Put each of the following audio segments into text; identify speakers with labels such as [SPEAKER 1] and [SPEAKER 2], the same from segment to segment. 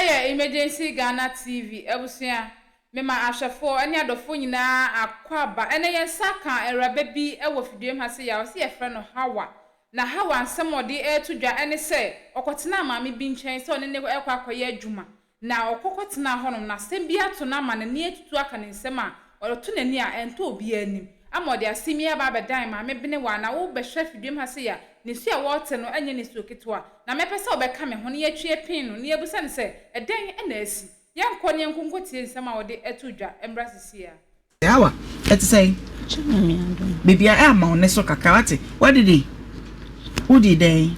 [SPEAKER 1] yɛ Emergency Ghana TV abusua. Mema ahwɛfoɔ ne adɔfoɔ nyinaa akwaaba. Ɛnɛ yɛn nsa ka awuraba bi wɔ fiduam ha sei a ɔse yɛfrɛ no Hawa. Na Hawa nsɛm a ɔde reto dwa ne sɛ ɔkɔtenaa maame bi nkyɛn sɛ ɔne no rekɔ akɔyɛ adwuma. Na ɔkɔ kɔtenaa hɔnom na asɛm bi ato no ama n'ani atutu aka ne nsam a ɔto n'ani a ɛntɔ obiara anim ama ɔde asɛm yi aba abɛdan Maame Benewaa na wobɛhwɛ fiduam ha sei a nisuo a wɔrete no nyɛ nisuo ketewa. Na mɛpɛ sɛ wobɛka me ho na yɛatwi apin no na yɛabisa no sɛ ɛdɛn na asi. Yɛnkɔ na yɛnko nkɔtie nsɛm a wɔde ato dwa mmra seesei ara.
[SPEAKER 2] Hawa, ɛte sɛn? Biribiara ama wo nne so kakra, wate? Woadidi? Wodii dɛn?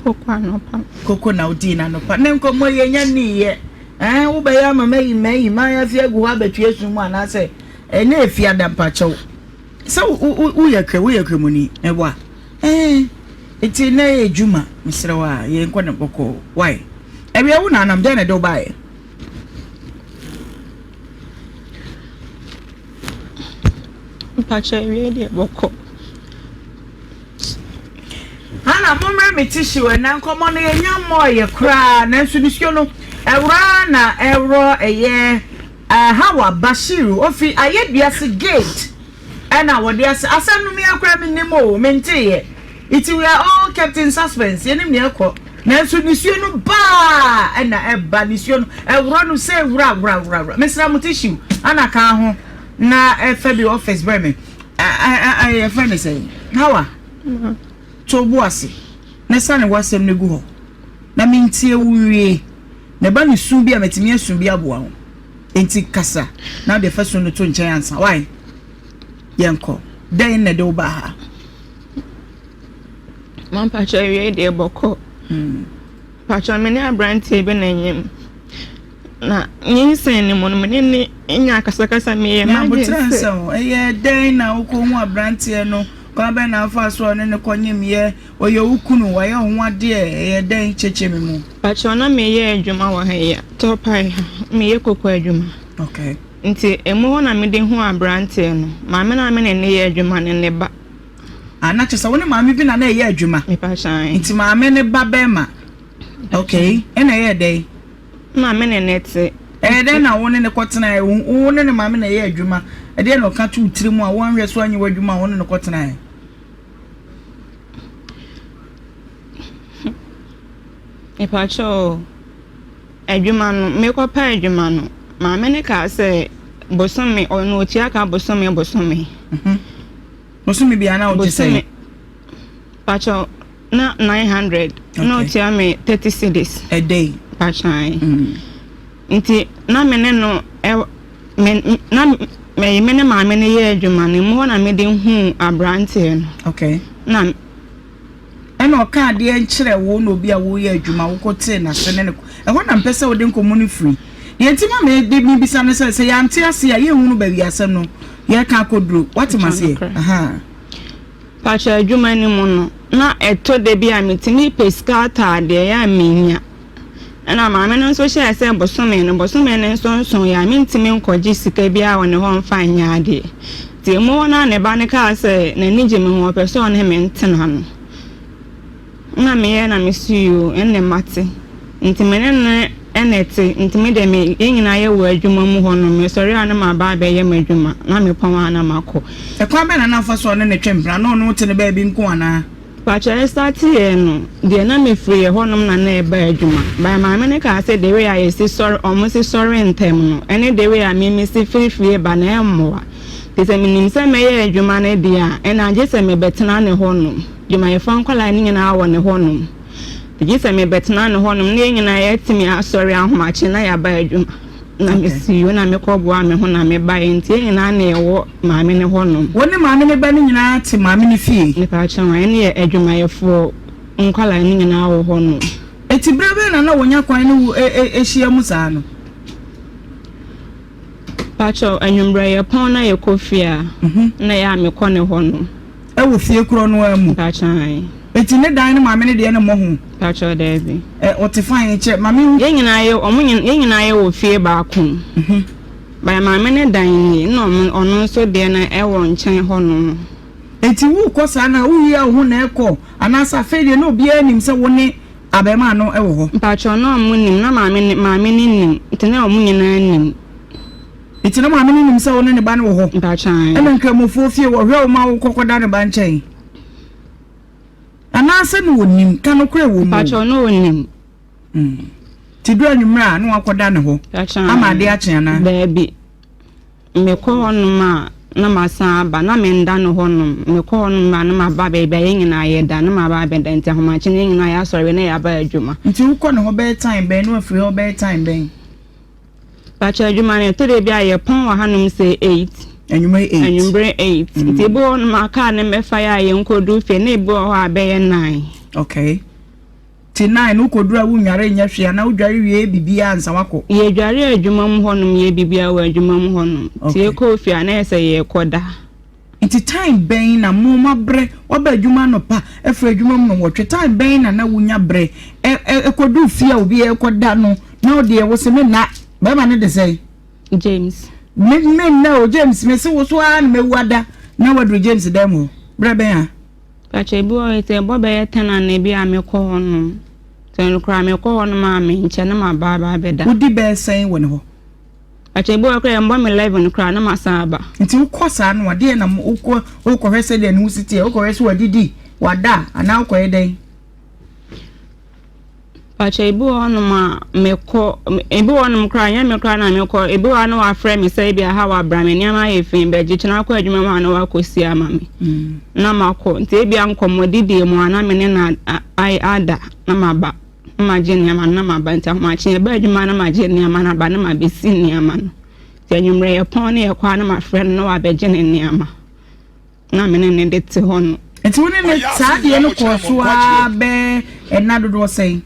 [SPEAKER 3] Koko anɔpa.
[SPEAKER 2] Koko na wodii no anɔpa. Ne nkɔmmɔ yi ɛnya nniiɛ. Ɛn, wobɛyɛ ama mayi mayi mayafi agu hɔ abɛtwe asu mu anaasɛ ɛnyɛ efi ada mpakyɛw. Sɛ woyɛ kra woyɛ kramoni meboa. Ɛn, nti nnɛ yɛ adwuma mesrɛ wo a yɛnkɔ ne bɔkɔɔ. Why? Awia wo na anam dɛn na ɛde wo baeɛ?
[SPEAKER 3] Mpakyɛ awiei deɛ bɔkɔ.
[SPEAKER 2] Hannah mommrɛ me tissue ɛnɛ nkɔmmɔ no yɛnya mmɔɔyɛ koraa nanso nisuo no ɛworɔ na ɛworɔ ɛyɛ Hawa Bashiru ofi Ayeduase gate ɛna wɔde ase asɛm no mea koraa mennim o menteeɛ nti we are all kept in suspense yɛnim nea ɛkɔ nanso nisuo no baa ɛna ɛba nisuo no ɛworɔ no sɛ wura wura wura wura mesra mo tissue ana ka ho na ɛfɛ bi office brɛ me yɛfrɛ ne sɛ Hawa to bo ase na sane w'asɛm no gu hɔ na mentie wo nwie na ɛba ne su bi a matumi asu bi aboa wo Enti kasa na wode fasu no to nkyɛn ansa. Why? Yɛnkɔ. Dɛn na ɛde wo baa ha?
[SPEAKER 3] Mampakyɛ awiei deɛ bɔkɔ. Pakyɛ me ne aberanteɛ bi na ɛnyem. Na nyinsɛn no mu no me ne ne nya akasakasa meyɛ m'adwene sɛ.
[SPEAKER 2] Nyabotrɛ nsɛm ɛyɛ dɛn na wokɔhu aberanteɛ no kwan bɛn na afa so a ɔne no kɔnyemyɛ Ɔyɛ wo kunu, wayɛ wo ho adeɛ, ɛyɛ dɛn? Kyerɛkyerɛ me mu.
[SPEAKER 3] Pakyɛw na meyɛ adwuma wɔ ha yi a, Tɔpae ha, meyɛ koko adwuma.
[SPEAKER 2] Okay.
[SPEAKER 3] Nti emu hɔ na mede huu abranteɛ no, maame no a me ne no yɛ adwuma no ne ba.
[SPEAKER 2] Ah, na kyerɛ sɛ wo ne maame bi na na ɛyɛ adwuma?
[SPEAKER 3] Mepakyɛw ae.
[SPEAKER 2] Nti maame no ba bɛrima. Okay, ɛna ɛyɛɛ dɛn?
[SPEAKER 3] Na me ne no te.
[SPEAKER 2] Ɛyɛ dɛn na wo ne no kɔtenae? Wo ne ne maame na ɛyɛ adwuma, ɛdeɛn na ɔka too wo tirim a woanhwɛ so anyɛ w'adwuma a wo ne no kɔtenae?
[SPEAKER 3] Mepakyɛw, adwuma no, mekɔpɛ adwuma no, maame no kaa sɛ bosome, ɔno otua ka bosome bosome.
[SPEAKER 2] Mhm. Bosome biara na wogye sɛn?
[SPEAKER 3] Pakyɛw, na 900, na otua me 30 cedis.
[SPEAKER 2] Ɛdɛ yi?
[SPEAKER 3] Pakyɛw. Mm. Nti na me ne no me na me me ne maame no yɛ adwuma no mu hɔ na mede huu aberanteɛ no.
[SPEAKER 2] Okay.
[SPEAKER 3] Na
[SPEAKER 2] ɛna ɔka adeɛ nkyerɛ wo na obi a woyɛ adwuma wokɔtee n'ase ne ne ɛhɔ na mpɛ sɛ wode nkɔmmɔ no firi. Deɛ nti ma mede mebisa no sɛ sɛ yɛante ase a yɛnhunu baabi asɛm no yɛreka akɔduro. Woate m'aseɛ? Aha.
[SPEAKER 3] Pakyɛ adwuma no mu no na ɛtɔ da bi a metumi pɛ sika atɔ adeɛ yɛ a mennya. Ɛnna maame no nso hyɛɛ sɛ bosome no, bosome no nso nsoeɛ a, mentumi nkɔgye sika biara wɔ ne hɔ mfa nyɛ adeɛ. Nti emu hɔ no ara ne ba no kaa sɛ n'ani gye me ho, ɔpɛ sɛ ɔne me ntena no. Ɛnna meyɛɛ na mese yoo, ɛnne mate. Nti me ne no na ɛte, nti me deɛ me, yɛn nyinaa yɛwɔ adwuma mu hɔnom, mesɔre a na maba abɛyɛ m'adwuma, na mepɔn a na makɔ.
[SPEAKER 2] Ɛkwan bɛn na na afa so a ɔne no twe mpena? Na ɔne wo te no baabi nko anaa?
[SPEAKER 3] Pakyɛ ɛstarteeɛ no deɛ na me firi ɛhɔ nom na na ɛba adwuma but maame no kaa sɛ the way a yɛsi sɔre ɔmo si sɔre ntɛm no ɛne the way a me me si firi fie ba no ɛmmoa nti sɛ me nim sɛ mɛyɛ adwuma no deɛ a ɛna gye sɛ me bɛtena ne hɔ nom dwumayɛfoɔ nkwadaa no nyinaa wɔ ne hɔ nom nti gye sɛ me bɛtena ne hɔ nom na yɛn nyinaa yɛatumi asɔre ahomakye na yɛaba adwuma. Na mesii hɔ na mekɔboaa me ho na mebaeɛ, nti yɛn nyinaa na yɛwɔ maame no hɔ nom.
[SPEAKER 2] Wo ne maame no ba no nyinaa te maame no fie?
[SPEAKER 3] Mepaakyɛw, ɛne yɛ adwumayɛfoɔ nkwadaa no nyinaa wɔ hɔ nom.
[SPEAKER 2] Enti berɛ bɛn na na wɔnya kwan ne wo hyia mu saa no?
[SPEAKER 3] Paakyɛw, anwummerɛ yɛpɔn na yɛkɔ fie a, na ɛyɛ a mekɔ ne hɔ nom.
[SPEAKER 2] Ɛwɔ fie korɔ no ara mu?
[SPEAKER 3] Mpakyɛw ae.
[SPEAKER 2] Enti ne dan ne maame no deɛ no mmɔ ho?
[SPEAKER 3] Mpakyɛw daabi.
[SPEAKER 2] Ɛ ɔte fan kyɛ maame hu.
[SPEAKER 3] Yɛn nyinaa yɛ ɔmo nyin yɛn nyinaa yɛ wɔ fie baako mu. But maame no dan nie ɛna ɔmo ɔno nso deɛ no ɛwɔ nkyɛn hɔ nom.
[SPEAKER 2] Enti wo kɔ saa no a wo wia wo ho na ɛkɔ anaasɛ afei deɛ na obiara nim sɛ wo ne. Abarimaa no wɔ hɔ?
[SPEAKER 3] Mpakyɛw, na ɔmo nim, na maame no maame no nim, nti na ɔmo nyinaa nim.
[SPEAKER 2] Nti na maame no nim sɛ wo ne ne ba no wɔ hɔ?
[SPEAKER 3] Mpakyɛw, ae.
[SPEAKER 2] Ɛna Nkramofoɔ fie wɔhwɛ wo ma wo kɔ kɔda ne ba nkyɛn? Anaasɛ na ɔnim? Ka nokorɛ wɔ mu o.
[SPEAKER 3] Mpakyɛw, na ɔnim.
[SPEAKER 2] Mm. Nti duru anwummerɛ a na wakɔda ne hɔ
[SPEAKER 3] Mpakyɛw,
[SPEAKER 2] ama
[SPEAKER 3] ae.
[SPEAKER 2] adeɛ akye anaa?
[SPEAKER 3] Daabi. Mekɔ hɔnom a, na masan aba. Na mennda no hɔnom. Mekɔ hɔnom a, na maba baabi a yɛn nyinaa yɛda, na maba abɛda. Nti ahomakye no, yɛn nyinaa yɛasɔre na yɛaba adwuma.
[SPEAKER 2] Nti wokɔ ne hɔ bɛyɛ time bɛn na wafiri hɔ bɛyɛ time bɛn?
[SPEAKER 3] Pakyɛ adwuma no, ɛtɔ da bi a yɛpɔn wɔ hanom sɛ 8.
[SPEAKER 2] Anwummere 8?
[SPEAKER 3] Anwummere 8. Nti ebi wɔ hɔnom a kaa no mmɛfa yɛ a yɛnkɔduru fie, na ebi wɔ hɔ a bɛyɛ 9.
[SPEAKER 2] Okay. Te nine no wokɔduru a wonnware nyɛ hwee anaa wodware wie biribiara ansa woakɔ?
[SPEAKER 3] Yɛdware adwuma mu hɔnom, yɛ biribiara wɔ adwuma mu hɔnom. Nti yɛkɔɔ fie a na ayɛ sɛ yɛrekɔda.
[SPEAKER 2] Nti time bɛn na mo moabrɛ, woaba adwuma anɔpa afiri adwuma mu nnɔnwɔtwe, time bɛn na na wonya berɛ kɔduru fie a obiara rekɔda no na wo deɛ wose menna, bɛrima no de sɛn?
[SPEAKER 3] James.
[SPEAKER 2] Me menna o James, mese wo so ara na mɛwu ada na woaduru James dan mu hɔ berɛ bɛn a?
[SPEAKER 3] Pakyɛ ebi wɔ hɔ sɛ ɛbɔ bɛyɛ ten anaa bi a mekɔ hɔ nom. Sɛ ɛno koraa mekɔ hɔ nom a menkyɛ na maba aba abɛda.
[SPEAKER 2] Wodi bɛyɛ sɛn wɔ ne hɔ?
[SPEAKER 3] Pakyɛ ebi wɔ hɔ koraa ɛmbɔ me 11 koraa na masan aba.
[SPEAKER 2] Nti wokɔ saa no a deɛn na wokɔ wokɔhwɛ sɛdeɛ ne ho si teɛ? Wokɔhwɛ sɛ wadidi, wada anaa wokɔyɛ dɛn?
[SPEAKER 3] Pakyɛ ebi wɔ hɔnom a mekɔ, ebi wɔ hɔnom koraa ɛnyɛ me koraa na mekɔ, ebi wɔ hɔ a na wafrɛ me sɛ ebi aha wabra me nneɛma ayɛ fi bɛgye kyena akɔ adwuma mu a na wakɔsi ama me na makɔ nti ebi a nkɔmmɔdidie mu a na me ne no ada na maba na magye nneɛma no na maba nti ahomakye yɛba adwuma na magye nneɛma no aba na mabɛsi nneɛma no nti anwummerɛ yɛpɔn ne yɛkɔ a na mafrɛ no na wabɛgye ne nneɛma. Na me ne no de te hɔ no.
[SPEAKER 2] Nti wo ne no saa adeɛ no kɔɔ so ara bɛɛ nna dodoɔ sɛn?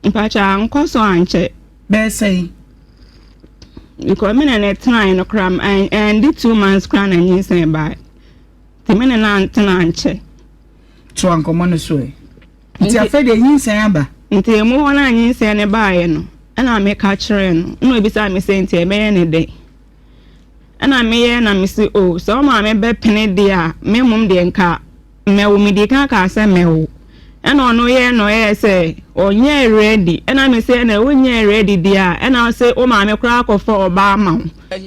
[SPEAKER 3] Mpakyɛ ankɔ so ankyɛ.
[SPEAKER 2] Bɛyɛ sɛn?
[SPEAKER 3] Because me ne no tenaeɛ no koraa ɛndi 2 months koraa na nyinsɛn baeɛ. Nti me ne no antena ankyɛ.
[SPEAKER 2] Toa nkɔmmɔ no so ɛ. Nti afei deɛ nyinsɛn aba.
[SPEAKER 3] Nti emu hɔ no a nyinsɛn no baeɛ no, ɛna meka kyerɛɛ no. Ɛna obisaa me sɛ nti ɛbɛyɛ ne dɛn? Ɛna meyɛɛ na mese oh sɛ wo maame bɛpene deɛ a me mmom deɛ nka mɛwo medii kan kaa sɛ mɛwo ɛna ɔno yɛɛ na ɔyɛɛ sɛ ɔnyɛɛ ready ɛna mese ɛna wonyɛɛ ready deɛ a ɛna ɔse wo maame koraa akɔfa ɔbaa ama wo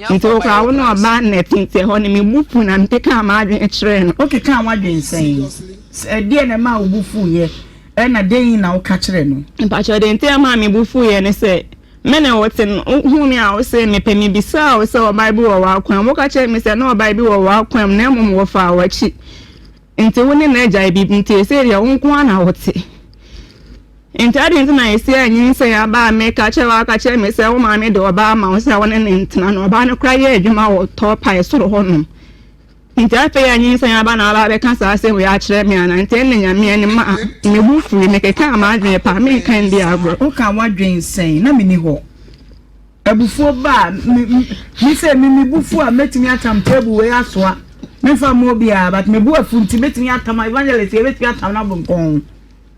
[SPEAKER 3] nti wo koraa wo ne ɔbaa nnɛte nti ɛhɔ no me bo fu na mekekaa m'adwene kyerɛɛ no.
[SPEAKER 2] Wokekaa w'adwene sɛn? Ɛdeɛn na ɛmaa wo bo fuiɛ ɛna dɛn na woka kyerɛɛ no?
[SPEAKER 3] Mpakyɛw deɛ nti a ɛmaa me bo fuiɛ ne sɛ Me ne wo te no, wohuu me a wose mepɛ. Mibisaa wo sɛ ɔbaa bi wɔ w'akwan mu. Woka kyerɛɛ me sɛ na ɔbaa bi wɔ w'akwan mu na mmom wɔfaa w'akyi. Enti wo ne no agyae biribi nti seesei deɛ wo nko ara na wote. Enti adɛn nti na seesei a nyinsɛn aba a meka kyerɛ wo a woka kyerɛ me sɛ wo maame de ɔbaa ama wo sɛ wo ne no ntena na ɔbaa no koraa yɛ adwuma wɔ tɔɔpae soro hɔnom. Enti afei a nyinsɛn aba na aba abɛka saa asɛm wei akyerɛ me anaa? Enti ɛnna Nyame anim a me bo fuui, mekekaa m'adwene paa, menka ndi agorɔ.
[SPEAKER 2] Woka w'adwene sɛn? Na menni hɔ. Abufuo ba a, me, me, me sɛ me, me bo fu a, mɛtumi atam table wei asoa. Memfa mma obiara, but me bo afu nti mɛtumi atam, evangelist yɛ bɛtumi atam no abɔ me kɔn ho.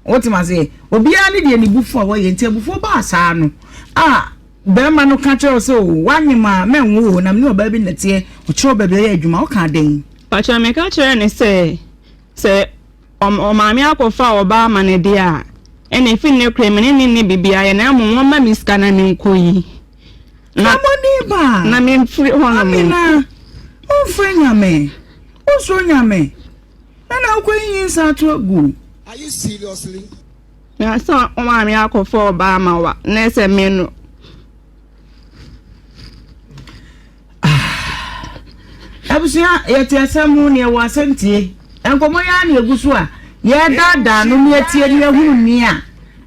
[SPEAKER 2] Wote m'aseɛ? Obiara ne deɛ ne bo fu a wɔyɛ, nti abufuo baa saa no, a. Barima no ka kyerɛ wo sɛ, O, woanyem a, mɛnwo o, na me ne ɔbaa bi na ɛteɛ. Ɔkyerɛ wo baabi a ɔyɛ adwuma. Wokaa dɛn?
[SPEAKER 3] Pakyɛ, meka kyerɛɛ no sɛ, sɛ ɔmaame akɔfa ɔbaa ama no deɛ a, ɛnna ɛfiri nnɛ kura me ne no nni biribiara yɛ, na mmom wɔmma me sika na menkɔyi. Na,
[SPEAKER 2] Kramoni ba!
[SPEAKER 3] na memfiri hɔnom.
[SPEAKER 2] Amina, womfrɛ Nyame, wonsuro Nyame, ɛna wokɔyi nyinsa ato agu.
[SPEAKER 4] Are you seriously?
[SPEAKER 3] Na sɛ wo maame akɔfa ɔbaa ama wo a, na ɛsɛ me no.
[SPEAKER 2] Abusua, yɛte asɛm ho na yɛwɔ asɛm tie. Nkɔmmɔ yi ara na yɛgu so a yɛredaadaa no na yɛatie na yɛahunu nea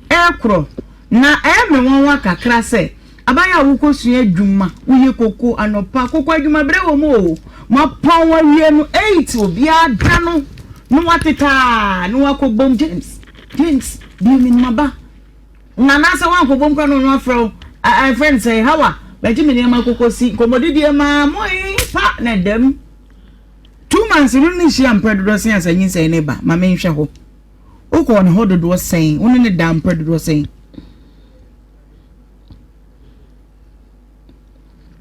[SPEAKER 2] ɛrekorɔ. Na ɛyɛ me nwanwa kakra sɛ aban a wokɔsua adwuma, woyɛ koko anɔpa, koko adwuma berɛ wɔ mu o, moapɔn awie no eight obiara da no na watetaa na wakɔbom James. James, deɛ menim aba. Na anaasɛ woankɔbom koraa na ɔno afrɛ wo, ɛfrɛ no sɛ, Hawa, bɛgye me nneɛma kɔkɔsi nkɔmmɔdidie maa moe pa na ɛdam. 2 months no ne hyia mprɛ dodoɔ sɛn ansa nyinsɛn ne ba? Ma menhwɛ hɔ. Wokɔɔ ne hɔ dodoɔ sɛn? Wo ne ne daa mprɛ dodoɔ sɛn?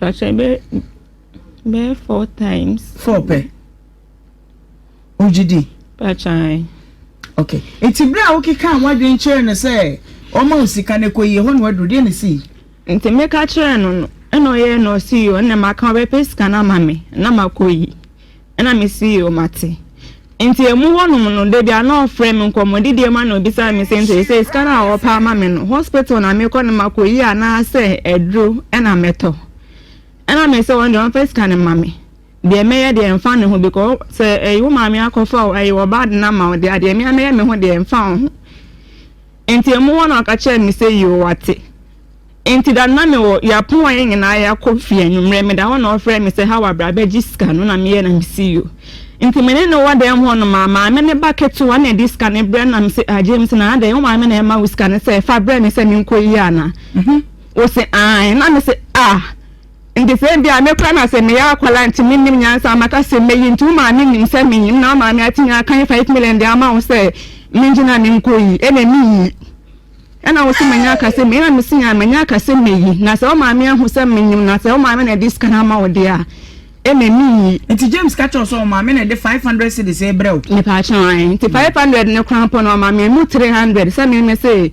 [SPEAKER 3] Pakyɛ bɛyɛ four times.
[SPEAKER 2] Four pɛ. Wogye di?
[SPEAKER 3] Pakyɛ.
[SPEAKER 2] Okay. Nti berɛ a wokekaa w'adwene kyerɛɛ no sɛ ɔmma wo sika no kɔyi, ɛhɔ na waduru, deɛn na ɛsii?
[SPEAKER 3] Nti meka kyerɛɛ no no, ɛna ɔyɛɛ na ɔse yoo, ɛna maka ɔbɛpɛ sika no ama me na makɔyi. Ɛna mese yoo mate. Nti emu hɔnom no, da bi a na ɔfrɛ me nkɔmmɔdidie mu a na ɔbisa me sɛ nti seesei sika no a ɔrepɛ ama me no, hospital na mekɔ no makɔyi anaasɛ aduro na mɛtɔ? Ɛna mese ɔno deɛ ɔmfa sika no mma me. Deɛ mɛyɛ deɛ ɛmfa ne ho because sɛ ɛyi wo maame akɔfa wo ɛyi ɔbaa de no ama wo deɛ a deɛ me ara mɛyɛ me ho deɛ ɛmfa wo ho. Nti emu hɔ na ɔka kyerɛɛ me sɛ yoo wate. Nti da no na mewɔ yɛapɔn a yɛn nyinaa yɛakɔ fie anwummerɛ meda hɔ na ɔfrɛ me sɛ Hawa bra bɛgye sika no na meyɛ na mese yoo. Nti me ne no wɔ dɛm hɔ nom a maame ne ba ketewa na ɛde sika no brɛ no na mese ah James na adɛn wo maame na ɛma wo sika no sɛ fa brɛ me sɛ menkɔ yi anaa? Ose aane na mese ah Nti sɛ ebia me koraa na sɛ meyɛ akwadaa nti mennim nyansa a maka sɛ mɛyi nti wo maame nim sɛ menyim na wo maame atumi akan 5 million de ama wo sɛ mengye na menkɔyi ɛna menyi ɛna wo se manya aka sɛ meyi na mese a manya aka sɛ mɛyi na sɛ wo maame ahu sɛ menyim na sɛ wo maame na ɛde sika no ama wo deɛ a ɛna menyi.
[SPEAKER 2] Nti James ka kyerɛ wo sɛ wo maame na ɛde 500 cedis rebrɛ wo?
[SPEAKER 3] Mepaakyɛw ae nti 500 no koraa mpo no ɔma me emu 300 sɛ me me se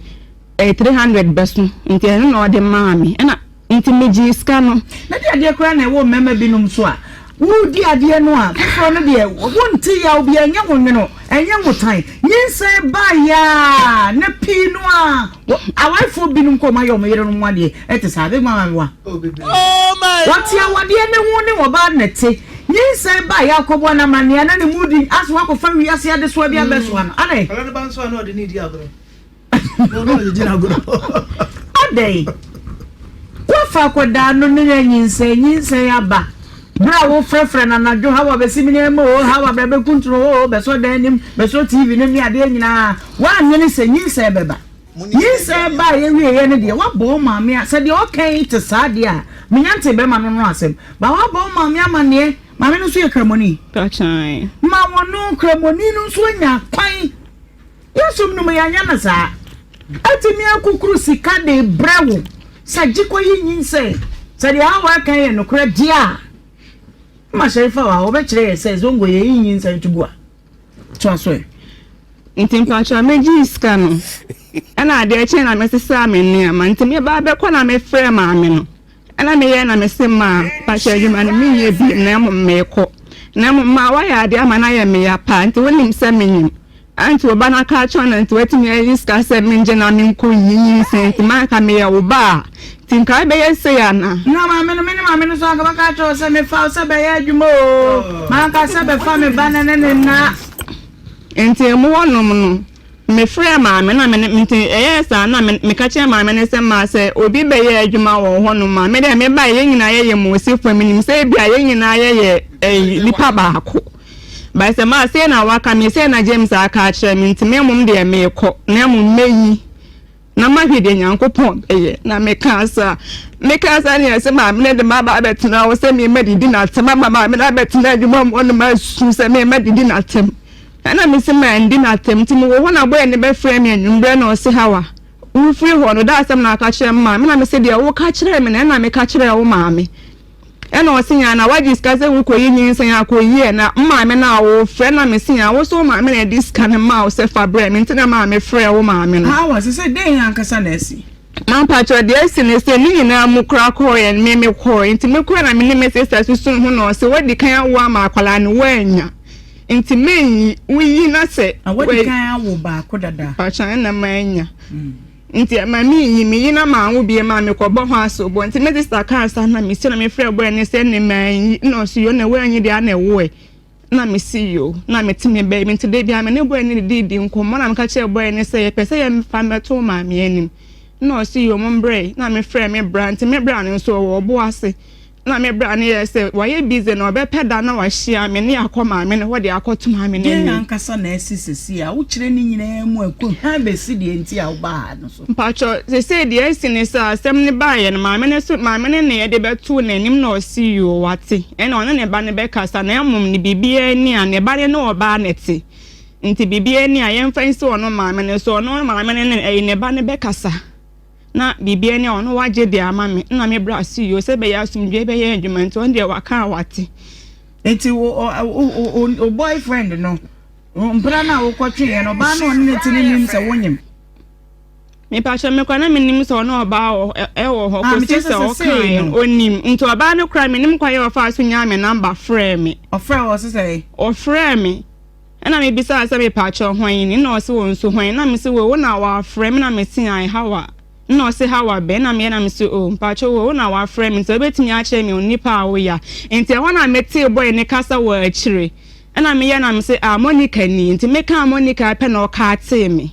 [SPEAKER 3] ɛyɛ 300 bɛso nti ɛno na ɔde maa me ɛna Nti megyee sika no.
[SPEAKER 2] Na deɛ adeɛ koraa na ɛwɔ mmarima binom so a, woredi adeɛ no a, foforɔ no deɛ, wonte yaw biara, ɛnyɛ wo nwono, ɛnyɛ wo tan. Nyinsɛn baeɛ a, na pii no ara, awarefoɔ binom kɔ wɔayɛ wɔn yerenom ho adeɛ te saa. Big Mama Abewa. Wɔte awadeɛ no ho ne ɔbaa no na ɛte. Nyinsɛn baeɛ a, akɔbɔ no amanneɛ na ne mu di asɛ wakɔfa wiase adesoa bi abɛsoa no. Adɛn?
[SPEAKER 4] Akwadaa no ba nso a na ɔde ne redi agorɔ.
[SPEAKER 2] Adɛn? Woafa akwadaa no ne no anyinsɛn, nyinsɛn aba. Berɛ a wofrɛfrɛ no anadwo, Hawa bɛsi mene ama o, Hawa bra bɛkuntunu o, bɛsɔ dan nim, bɛsɔ TV no ne adeɛ nyinaa, woannwene sɛ nyinsɛn bɛba. Nyinsɛn baeɛ wieeɛ no deɛ, woabɔ wo maame a, sɛ deɛ ɔka yi te saa deɛ a, menya ntee bɛrima no no asɛm, but woabɔ wo maame amanneɛ, maame no nso yɛ Kramoni. Ma wɔno Kramoni no nso anya kwan. Yɛn som no mu yɛanyɛ no saa. Atumi akukuru sika de rebrɛ wo sɛ gye kɔyi nyinsɛn. Sɛ deɛ Hawa reka yɛ nokorɛ deɛ a, ma Sherifa wɔ ha, ɔbɛkyerɛ yɛn sɛ zongo yɛyi nyinsɛn to gu a. Toa so ɛ.
[SPEAKER 3] Nti mpakyɛw megyee sika no ɛna adeɛ kyee na mesesaa me nneɛma nti meba abɛkɔ na mefrɛɛ maame no. Ɛna meyɛɛ na mese maa pakyɛ adwuma no menyɛ biom na mmom meekɔ na mmom maa wayɛ adeɛ ama no ayɛ me ya paa nti wonim sɛ menyim a nti wo ba no aka akyerɛ no nti watumi ayi sika sɛ mengye na menkɔ yi nyinsɛn nti ma nka meyɛ wo ba a nti nka wobɛyɛ sei anaa.
[SPEAKER 2] Na maame no me ne maame no nso anka mɛka akyerɛ wo sɛ mefa wo sɛ bɛyɛ adwuma oo manka sɛ bɛfa me ba no ne ne nna.
[SPEAKER 3] Nti emu hɔ nom no Mefrɛɛ maame na me ne nti ɛyɛɛ saa na me meka kyerɛɛ maame no sɛ ma sɛ obi bɛyɛ adwuma wɔ hɔnom a me deɛ mebaeɛ yɛn nyinaa yɛyɛ Mosefoɔ menim sɛ ebia yɛn nyinaa yɛyɛ ɛyi nipa baako but sɛ ma sei na waka me sei na James aka akyerɛ me nti me mmom deɛ meekɔ na mmom mɛyi Na mahwɛ deɛ Nyankopɔn bɛyɛ. Na mekaa saa. Mekaa saa ne yɛsɛ maame no de m'aba abɛtena hɔ sɛ mema didi n'atɛm ama maame no abɛtena adwuma mu hɔ no masu sɛ mema didi n'atɛm. Ɛna mese mandi n'atɛm nti mewɔ hɔ na bɔyɛ no bɛfrɛ me anwummerɛ na ɔse Hawa wofiri hɔ no da asɛm na aka kyerɛ me maame na mese deɛ woka kyerɛɛ me no ɛna meka kyerɛɛ wo maame. Ɛna ɔse yaa na wagye sika sɛ wokɔyi nyinsɛn akɔyi ɛ na maame no a wofrɛ na mese yaa wo so wo maame na ɛde sika no maa wo sɛ fa brɛ me nti na maa mefrɛɛ wo maame no.
[SPEAKER 2] Hawa, sesei dɛn ankasa na asi?
[SPEAKER 3] Mampakyɛw deɛ asi ne sɛ ne nyinaa mu koraa kɔɔeɛ no me mekɔɔe nti me koraa na me ne me sister susu ho na ɔse wadi kan awo ama akwadaa no woannya nti menyi woyi na sɛ.
[SPEAKER 2] Na wadi kan awo baako dada.
[SPEAKER 3] Mpakyɛw ɛna mannya. Ntsi ɛma minnyi me yi na mannwo bio ma mekɔbɔ ho asobɔ. Ntsi me sista kaa saa na mesu na mefrɛɛ boy no sɛ ne mannyi na ɔse yoo na woannyi deɛ a na ɛwoe na mese yoo na mete me baabi ntsi da biara me ne boy no didi nkɔmmɔ na meka kyerɛɛ boy no sɛ yɛpɛ sɛ yɛmfa mmɛto wo maame anim na ɔse yoo mombrɛ na mefrɛɛ me bra ntsi me bra no nso ɔwɔ ɔbo ase Na me bra no yɛɛ sɛ wayɛ busy na ɔbɛpɛ da na wahyia me ne yɛakɔ maame no hɔ de akɔto maame no
[SPEAKER 2] Deɛn
[SPEAKER 3] anim.
[SPEAKER 2] ankasa na asi seesei a wokyerɛ ne nyinaa mu a ɛkɔ hwan bɛsi deɛ nti a wobaa ha no so?
[SPEAKER 3] Mpakyɛw, seesei deɛ asi ne sɛ asɛm no baeɛ no maame no so maame no na yɛde bɛtoo n'anim na ɔse yoo wate ɛna ɔne ne ba no bɛkasa na mmom no biribiara ni a ne ba no ne ɔbaa na ɛte nti biribiara ni a yɛmfa nsi ɔno maame no so ɔno maame no ne ɛyi ne ba no bɛkasa. Na biribiara ni a ɔno wagye de ama me na me bra so yio sɛ ɛbɛyɛ asomdwoeɛ bɛyɛ adwuma nti ɔno deɛ waka a wate.
[SPEAKER 2] Nti wo wo wo boyfriend no. Mpena no a wokɔtweeɛ no, ɔbaa no a ɔne no te no nim sɛ wonyem?
[SPEAKER 3] Mepakyɛ me koraa na menim sɛ ɔne ɔbaa wɔ ɛwɔ hɔ
[SPEAKER 2] Ah,
[SPEAKER 3] kɔsi
[SPEAKER 2] mekyerɛ
[SPEAKER 3] sɛ
[SPEAKER 2] sɛ sesei
[SPEAKER 3] ɔkaeɛ
[SPEAKER 2] no.
[SPEAKER 3] no ɔnim nti ɔbaa no koraa menim kwan yɛ ɔfaa so nyaa me number frɛɛ me.
[SPEAKER 2] Ɔfrɛɛ wo ɔse sɛn?
[SPEAKER 3] Ɔfrɛɛ me ɛna mebisaa sɛ mepakyɛ hwan ni ɛna ɔse wɔ nso hwan na mese wo wo na wafrɛ me na mese ae Hawa ɛna ɔse Hawa bɛn na meyɛ na mese oh mpakyɛ wo wo na wafrɛ me nti wobɛtumi akyerɛ me onipa a woya nti ɛhɔ na metee boy ne kasa wɔ akyire ɛna meyɛ na mese ah Monica ni nti mekaa Monica pɛ na ɔkaatee me.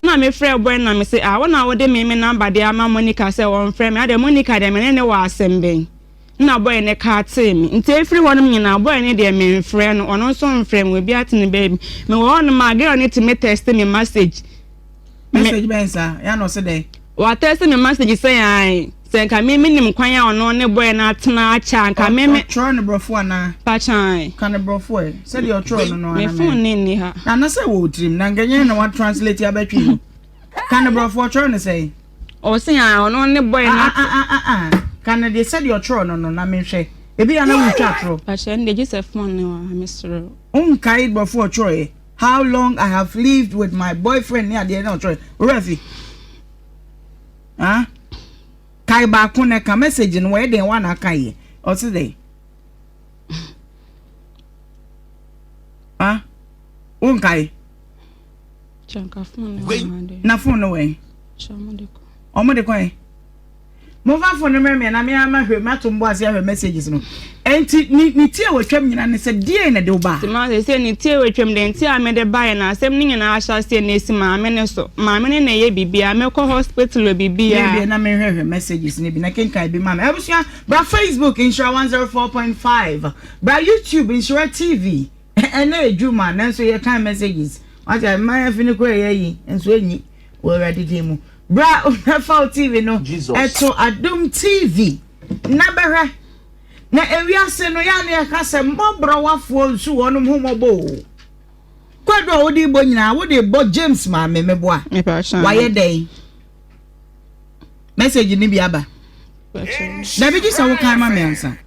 [SPEAKER 3] Nna me frɛ boy no na me se ah wo na wode me me number de ama Monica sɛ ɔnfrɛ me adɛn Monica deɛ me ne no wɔ asɛm bɛn? Nna boy no katee me nti efiri hɔ nom nyinaa boy no deɛ me nfrɛ no ɔno nso nfrɛ me obiara te ne baabi me wɔ hɔ nom a girl no tumi text me message
[SPEAKER 2] me Message bɛn saa? Ya na ɔse dɛn?
[SPEAKER 3] Wa text me message sɛ ae sɛ nka me me nim kwan a ɔno ne boy no atena akyɛ a nka me me.
[SPEAKER 2] Ɔtwerɛ no brɔfo anaa?
[SPEAKER 3] Pakyan.
[SPEAKER 2] Ka no brɔfo ɛ, sɛdeɛ ɔtwerɛ no no
[SPEAKER 3] Me
[SPEAKER 2] ara na
[SPEAKER 3] phone no nni ha.
[SPEAKER 2] Ana sɛ wɔ wo tirim na nka nyɛ na wa translate abɛtwe mu. Ka no brɔfo ɔtwerɛ no sɛn?
[SPEAKER 3] Ɔse ae ɔno ne boy no
[SPEAKER 2] Ah ah ah ah ah ka no deɛ sɛdeɛ ɔtwerɛ no no na menhwɛ. Ebi a na wotwa atorɔ.
[SPEAKER 3] Pakyɛ ɛnde gye sɛ phone no wɔ ha mesrɛ wo.
[SPEAKER 2] Wonkae brɔfo ɔtwerɛeɛ? How long I have lived with my boyfriend ne adeɛ na ɔtwerɛ. Wo werɛ afi? Ah? Kae baako na ka message no wɔyɛ den wa na aka yɛ. Ɔse dɛn? Ah? Wonkae? Na phone no wɛn? Ɔmo de kɔ. Momfa phone no mmerɛ me na me ara mahwɛ mato mbɔ ase ahwɛ messages no. Enti ne ne tie wɔ twam nyinaa ne sɛ deɛn na ɛde wo baa?
[SPEAKER 3] Nti ma sɛ ne tie wɔ twam deɛ nti a mede baeɛ na asɛm no nyinaa ahyɛ aseɛ na esi maame no so. Maame no na ɛyɛ biribiara, mekɔ hospital wɔ biribiara.
[SPEAKER 2] Bia na menhwɛhwɛ messages no bi na kenkan bi ma me. Abusua, bra Facebook Nhyira 104.5, bra YouTube Nhyira TV. Ɛnɛ edwuma nanso yɛkan messages. Wate mmaa afi no kora yɛ yi nso enyi wɔ Awurade din mu. Bra bɛfa wo TV no to Adom TV na bɛhwɛ. Na ewiase no yɛ a na yɛka sɛ mmɔborɔwafoɔ nsu wɔnom ho mmɔbɔ o. Kwadu a wode bɔ nyinaa wode bɔ James maame meboa. Wayɛ dɛn? Message no bi aba. Dabi gye sɛ wokan ma me ansa.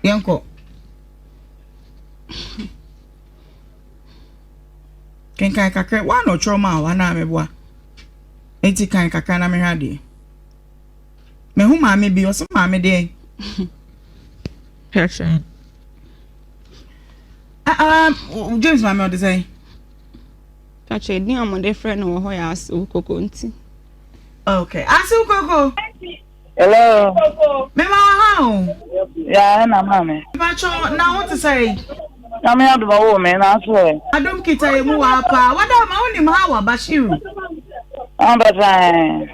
[SPEAKER 2] Yɛnkɔ. Kenkan kakra. Woa na ɔtwerɛ maa wo anaa meboa? Enti kan kakra na mehwɛ adeɛ. Mehu maame bi, ɔse maame deɛn?
[SPEAKER 3] Hwɛ.
[SPEAKER 2] Ah, ah, James maame ɔde sɛn?
[SPEAKER 3] Kakyɛ edin a wɔde frɛ no wɔ hɔ yɛ Asew Koko nti.
[SPEAKER 2] Okay, Asew Koko.
[SPEAKER 4] Hello.
[SPEAKER 2] Mema wa ha o.
[SPEAKER 4] Ya na maame.
[SPEAKER 2] Mpacho na wo te sɛ?
[SPEAKER 4] Nyame adom ɔwoo me na so ɛ.
[SPEAKER 2] Adom kita yɛ mu wɔ ha paa. Wada ma wonim Hawa Bashiru?
[SPEAKER 4] Ampata ɛ.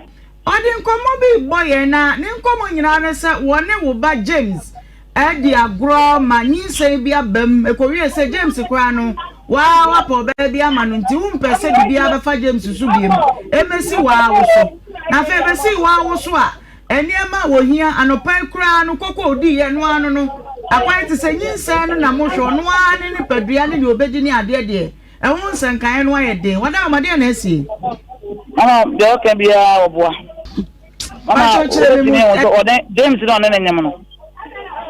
[SPEAKER 2] Ɔde nkɔmmɔ bi rebɔ yɛn na ne nkɔmmɔ nyinaa ne sɛ wɔne wo ba James adi agorɔ ma nyinsɛn bi aba mu. Ɛkɔwie sɛ James koraa no, waa wapɛ ɔbaa bi ama no nti wompɛ sɛ biribiara bɛfa James so biom. Ɛmmɛsi waa wo so. Na afei ɛbɛsii waa wo so a, nneɛma a wɔhia anɔpa yi koraa no koko a ɔdiiɛ no ara no no, akwan te sɛ nyinsɛn no na mohwɛ ɔno ara ne nipadua ne deɛ ɔbɛdi ne adeɛ deɛ, ɛho nsɛnkaeɛ no ayɛ den. Wadaama, deɛn na asie?
[SPEAKER 4] Mama, deɛ ɔka biara ɔboa. Mama, wobɛtumi ahu sɛ ɔne James na ɔne ne nyem no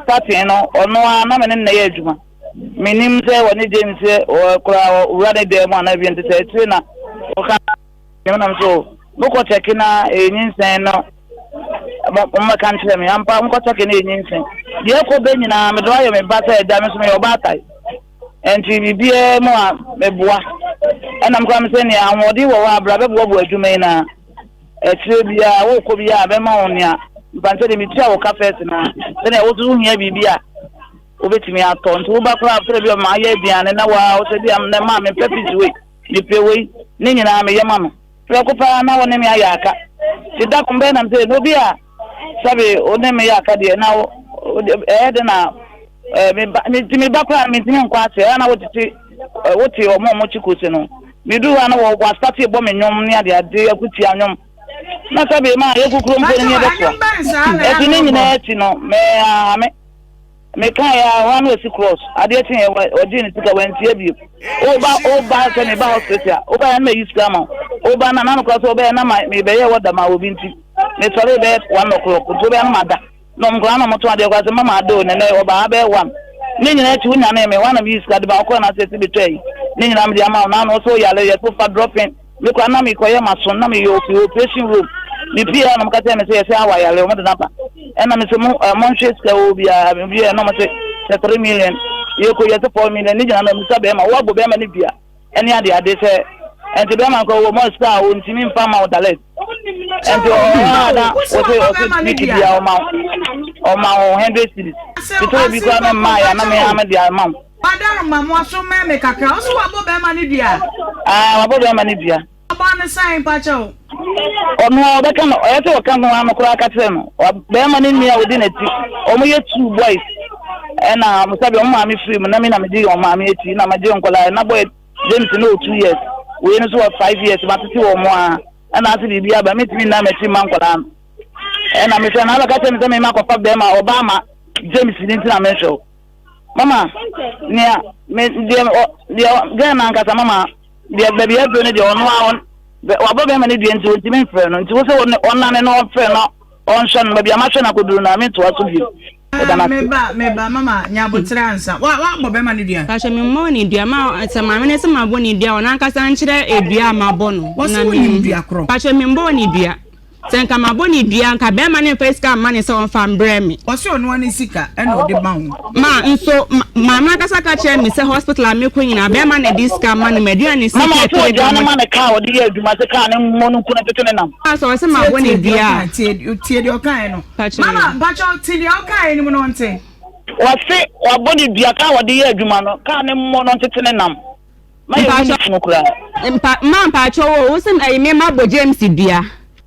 [SPEAKER 4] starting no, ɔno ara na me ne no na ɛyɛ adwuma. Menim sɛ ɔne James koraa ɔwura ne dan mu anaa bi nti sɛ akyire na ɔka nyem nam so mokɔ kyɛke na ɛyɛ nyinsɛn no mommɛka nkyerɛ me ampa mokɔ kyɛke na ɛyɛ nyinsɛn deɛ ɛkɔ bɛ nyinaa mede ayɛ me ba sɛ ɛda me so meyɛ ɔbaatae nti biribiara mu a meboa ɛnam koraa me sɛ nea ahoɔden wɔ hɔ a bra bɛboaboa adwuma yi na Akyire biara worekɔ biara a bɛma wo nea mfa sɛ deɛ metua wo ka first na sɛdeɛ wo nso wohia biribi a wobɛtumi atɔ nti woba koraa sɛ bi ma ayɛ aduane na waa wo sɛ bi a nnɛ maa mepɛ fish wei mepɛ wei ne nyinaa meyɛ ma no prɛko paa na wo ne me ayɛ aka nti da ko bɛyɛ nam sɛ na obi a sɛbe wo ne me yɛ aka deɛ na ɛyɛ de na nti meba koraa mentumi nkɔ ase ɛyɛ na wotete wote wɔn a wɔkye kose no Meduu hɔ a na wɔ wɔastate bɔ me nnwom ne adeade akutia nnwom. Na sɛbe ma yɛ kukuro mpo no yɛbɛtoa. Ɛti ne nyinaa akyi no me ahame. Mekaeɛ a hɔ a na wasi cross. Adeɛ kyeeɛ wɔgyee ne sika wantua bio. Woba woba sɛ meba hospital a wobaeɛ na mayi sika ama wo. Woba na na nokorɛ sɛ wobɛyɛ na mebɛyɛ wɔda ma obi nti mesɔree bɛyɛ 1 o'clock nti wobɛyɛ na mada. Na ɔmo koraa na ɔmo tɔn adeɛ koraa sɛ mama ada o nɛnɛ ɔba ha bɛyɛ one ne nyinaa akyi wo nyanee me hɔ a na meyi sika de ma wokɔɔ na asɛ si betɔ ayi. Ne nyinaa mede ama wo. Na ano sɛ woyare yɛ so fa dropping. Me koraa na mekɔyɛ m'aso na meyɛ ofi operation room. Mepie a na wɔka kyerɛ me sɛ yɛsɛ awa yare wɔn de n'aba. Ɛna me sɛ mo eh, monhwɛ sika wɔ biara mewie na wɔn sɛ sɛ 3 million yɛkɔ yɛ sɛ 4 million ne nyinaa na musa bɛrima woabɔ bɛrima ne dua ɛne ade ade sɛ ɛnti bɛrima nkɔ wɔ mɔ sika a ɔntumi mfa ma wo dalet ɛnti ɔwɔ a na wɔsɛ ɔsɛ week biara ɔma wo ɔma wo 100 cedis titire bi koraa na mmaa yɛ na me ara mede ama wo.
[SPEAKER 2] Wadaroma mo aso mmɛn me kakra. Wo so wabɔ bɛrima no dua?
[SPEAKER 4] Ah, wabɔ bɛrima no dua.
[SPEAKER 2] Ɔbaa no sɛn mpakyɛw?
[SPEAKER 4] Ɔno a ɔbɛka no, ɔyɛ sɛ ɔka ho ano koraa ka kyerɛ no. Bɛrima no nua a ɔdi n'akyi, wɔn yɛ two boys. Ɛna mo sɛbi wɔn maame firi mu na me na me di wɔn maame akyi na ma gye nkɔla. Na boy James no wɔ 2 years, wei no nso wɔ 5 years, ma tete wɔn a. Ɛna ase biribi aba, metumi nna m'akyi mma nkɔla no. Ɛna mehwɛ na abɛka kyerɛ me sɛ me ma kɔfa bɛrima ɔbaa ma James ne nti na mehwɛ o. Mama, nea me deɛ ɔ deɛ gɛn na ankasa mama deɛ baabi aduro no deɛ ɔno a ɔn wabɔ bɛrima no dua nti ɔntumi mfrɛ no nti wo sɛ ɔnane no ɔmfrɛ no ɔnhwɛ no baabi a mahwɛ no akɔduru no a mentoa so bio. Ɛda no ase.
[SPEAKER 2] Meba meba mama nya abotere ansa wa wabɔ bɛrima no dua.
[SPEAKER 3] Pakyɛ me mmɔɔ ne dua ma sɛ maame no sɛ mabɔ ne dua ɔno ankasa nkyerɛ edua a mabɔ no.
[SPEAKER 2] Wɔsi wo nim dua korɔ.
[SPEAKER 3] Pakyɛ me mmɔɔ ne dua. Sɛ nka mabɔ no dua a, nka bɛrima no mfa sika mma no sɛ ɔmfa mbrɛ me.
[SPEAKER 2] Ɔse ɔno ara ne sika ɛna ɔde ma wo.
[SPEAKER 3] Ma nso, maame no ankasa ka kyerɛɛ me sɛ hospital a mekɔ nyinaa, bɛrima na ɛde sika ma no, m'aduane sika
[SPEAKER 4] Mama ɔse
[SPEAKER 3] ɛtɔ
[SPEAKER 4] ɔgyaa
[SPEAKER 3] bi
[SPEAKER 4] no ma no car a ɔde yɛ adwuma sɛ car no mmɔ no nku no tete ne nam.
[SPEAKER 3] Ma sɛ ɔse mabɔ
[SPEAKER 2] Tie
[SPEAKER 3] no
[SPEAKER 2] tie
[SPEAKER 3] dua
[SPEAKER 2] deɛ
[SPEAKER 3] a.
[SPEAKER 2] ɔkae, tie tie deɛ ɔkae no.
[SPEAKER 3] Mpakyɛ
[SPEAKER 2] Mama mpakyɛ te deɛ ɔkae no mu no ɔnte.
[SPEAKER 4] Ɔse wabɔ no dua, car a ɔde yɛ adwuma no, car no mmɔ no ntete ne nam. Ma yɛ hu ne funu koraa.
[SPEAKER 3] Mpa ma mpakyɛw o, wo se ɛyi me ma bɔ James dua.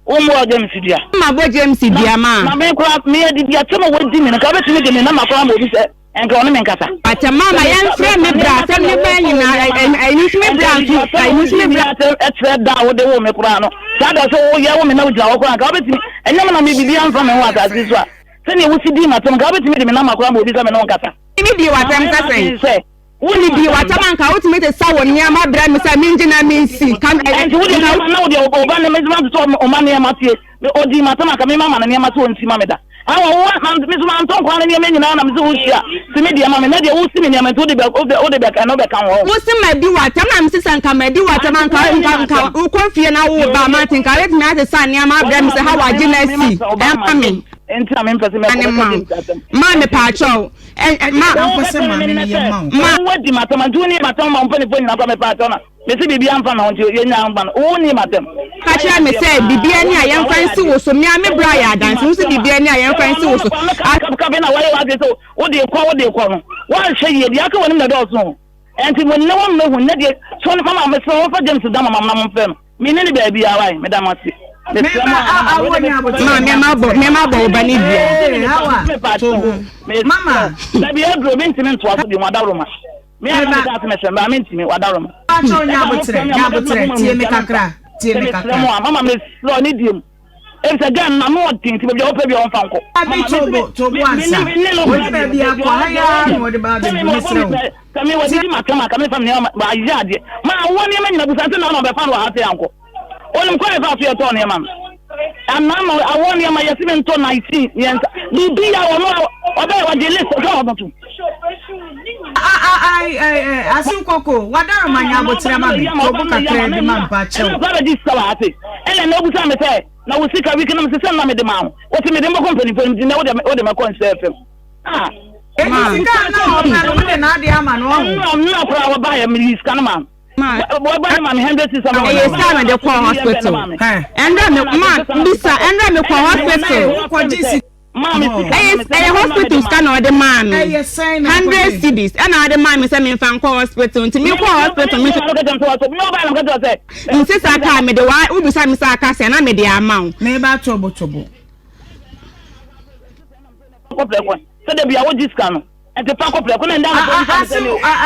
[SPEAKER 4] Wo mmɔ James dua.
[SPEAKER 3] Ma bɔ James dua ma.
[SPEAKER 4] Na me koraa me yɛ de dua kyɛm a wadi me no nka wobɛtumi de me nɔma koraa ma obi sɛ nka ɔne me nkasa.
[SPEAKER 3] Mpakyɛ ma ma yɛn frɛ me bra asɛm ne bɛn nyinaa ɛyi nso me bra nso ɛyi nso me bra.
[SPEAKER 4] Ɛkyerɛ da a wode wo me koraa no saa da sɛ woyɛ wo me na wogyina hɔ koraa nka wobɛtumi ɛnyɛ me na me biribi amfa me ho asase so a sɛdeɛ wosi dii m'asɛm nka wobɛtumi de me nɔma koraa ma obi sɛ me ne wo nkasa.
[SPEAKER 3] Me di w'asɛm ka sɛn. Wonni bi w'atam anka wotumi de sa wo nneɛma brɛ me sɛ mengye na mensi. Nka
[SPEAKER 4] Ɛnti wo deɛ nneɛma na wo deɛ wo ba ne me nso sɛ ɔma nneɛma sie me ɔdii m'atam anka me ma no nneɛma sɛ ɔnsi ma me da awa wo na me nso mantɔ nkwadaa no nneɛma nyinaa na me sɛ wohyia si me deɛ ma me na deɛ wosi me nneɛma nti wode bɛ wode bɛ ɛno bɛka ho.
[SPEAKER 3] Wo se madi w'atam na mese sɛ nka madi w'atam anka nka nka wokɔ fie na wo ba mate nka wobɛtumi asesa nneɛma abrɛ me sɛ ha wagye no asi ɛma me.
[SPEAKER 4] Nti na mempɛ sɛ mɛkɔ bɛka James asɛm.
[SPEAKER 3] Ma mepaakyɛw
[SPEAKER 2] ma. Wopɛ sɛ maame no yɛ ma wo.
[SPEAKER 4] Ma. Wo di m'atɛm nti wo ni m'atɛm ma mpanyinfoɔ nyinaa kora mepɛ atɛm na mesi biribi amfa me ho nti yɛ nyinaa mfa no wo ni m'atɛm.
[SPEAKER 3] Ka kyerɛ me sɛ biribi ani a yɛmfa nsi wo so mea me bra yɛ adanse wo sɛ biribi ani a yɛmfa nsi wo so.
[SPEAKER 4] Kabe na wayɛ w'adwene sɛ wode kɔ wode kɔ no woanhwɛ yie deɛ aka w'anim na ɛdɔɔso o ɛnti mo ne wɔn mmɛhu nnɛ deɛ so mama mesrɛ wɔmfa James da mama na momfrɛ no. Me ne ne baabi a wae, meda mo ase. Mesrɛ mo a, mama, wode me
[SPEAKER 3] Ma me ma bɔ me ma bɔ wo ba ne dua.
[SPEAKER 2] Ee, Hawa, tobo. Mama.
[SPEAKER 4] Dabi aduro, me ntumi ntoa so bi mu adaworoma. Me a na meka ase mesrɛ mbaa me ntumi wadaworoma.
[SPEAKER 2] Pacho nya abotrɛ, nya abotrɛ, tie me kakra, tie me kakra.
[SPEAKER 4] Mesrɛ mo a, mama mesrɛ ne diem. Efisɛ gɛn na no ɔden nti baabi a wɔpɛ bi a wɔmfa nkɔ.
[SPEAKER 2] Abi tobo, tobo ansa. Wɔde baabi akɔ ha yi ara na wɔde ba abɛdu, mesrɛ wo.
[SPEAKER 4] Sɛ me wɔdidi m'atɛm a, ka memfa me nneɛma ma ayɛ adeɛ. Ma awoɔ nneɛma nyina busa nti na na ɔbɛfa no wɔ ha sɛ ankɔ. Onim kwan yɛfa so yɛtɔɔ nneɛma no. Anaa na awoɔ nneɛma yɛsi me ntɔ 19 mmiɛnsa. Biribi a ɔno a ɔbɛyɛ wɔgye list sɛ ɔno to.
[SPEAKER 2] Asin kɔkɔ wadaro ma nya abotrɛ ma me tobo kakra bi ma mpa kyɛw.
[SPEAKER 4] Ɛna kora bɛgye sika wɔ ha se. Ɛna na obusa me sɛ na wo sika wiki na me sɛ sɛ na mede ma wo. Wɔsi mede mbɔkɔ mpanimfoɔ no nti na wode mɛkɔ nhyɛ fam. Ah.
[SPEAKER 2] Eti sika a na ɔpɛ no wode n'ade ama no ɔho.
[SPEAKER 4] Nnura nnura koraa wɔbaeɛ meyi sika no maa no. Wɔbaeɛ ma me 100 cedis.
[SPEAKER 3] Ɛyɛ sika na mede kɔɔ hospital. Ɛnra me ma bisa ɛnra me kɔɔ hospital. Ɛyɛ ɛyɛ hospital sika na ɔde maa me. 100 cedis ɛna ɔde maa me sɛ memfa nkɔ hospital nti mekɔɔ hospital me nse saa kaa mede wa wobisa me sɛ aka sɛ na mede ama wo.
[SPEAKER 2] Meba tobo tobo.
[SPEAKER 4] Kɔ prɛko sɛ da bia wogye sika no nti fa kɔ prɛko na nda no
[SPEAKER 2] Ase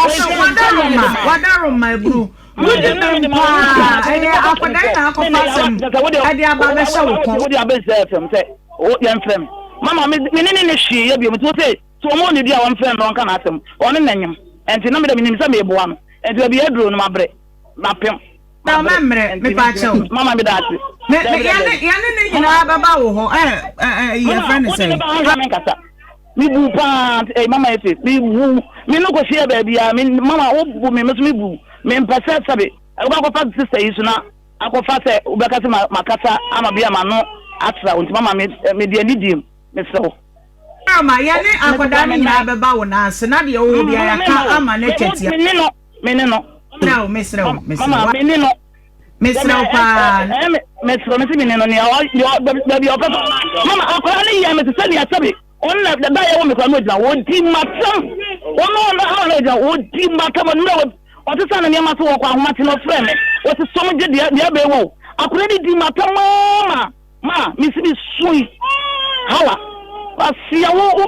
[SPEAKER 2] ase wadaroma wadaroma eburu wodi bɛn paa ɛyɛ akwadaa yi na akɔfa asɛm ɛde aba abɛhyɛ wo kɔn.
[SPEAKER 4] Wode abɛnhyɛ fam sɛ yɛmfrɛ me mama me ne ne ne hwee yɛ biom nti wo sɛ sɛ ɔma ɔne di a wɔmfrɛ no ɔnka n'asɛm ɔne nanyem nti na medɛ menim sɛ meboa no nti baabi aduro no mabrɛ mapem.
[SPEAKER 2] Na ɔmɛ mmerɛ mepa kyɛw.
[SPEAKER 4] Mama mi da ase.
[SPEAKER 2] Me me yɛne yɛne ne nyinaa bɛba wo hɔ ɛ ɛ ɛ yɛfrɛ ne sɛ.
[SPEAKER 4] Mama wode ne ba me nkasa. Me bu paa ɛ mama efe me bu me no kɔ hyia baabi a me mama wo bu me me so me bu. Mempɛ sɛ sɛbe wobɛ akɔfa sister yi so na akɔfa sɛ wobɛka sɛ makasa ama bi a m'ano atra wo nti mama me mede anidie mu mesrɛ wo.
[SPEAKER 2] Ma yɛne akwadaa no nyinaa bɛba wo nan ase na deɛ wowɔ biara yɛaka ama no atwa tia.
[SPEAKER 4] Me ne no, me ne no.
[SPEAKER 2] Mesrɛ wo, mesrɛ wo, mesrɛ wo.
[SPEAKER 4] Mama, me ne no.
[SPEAKER 2] Mesrɛ wo paa.
[SPEAKER 4] Mesrɛ wo, mese me ne no nea baabi a ɔpɛ sɛ. Mama, akwadaa no yɛ me te sɛ nea sɛbe ɔno na da yɛwɔ me koraa na ɔgyina hɔ ɔdi m'asɛm ɔno ɔno ha na ɔgyina hɔ ɔdi m'asɛm ɔno na ɔte sɛ ne nneɛma so wɔkɔ ahomakye na ɔfrɛ me ɔte sɔm gye deɛ deɛ bɛwɔ o akwadaa no di m'asɛm maa Ma me si me sui hawa kwasia wo wo.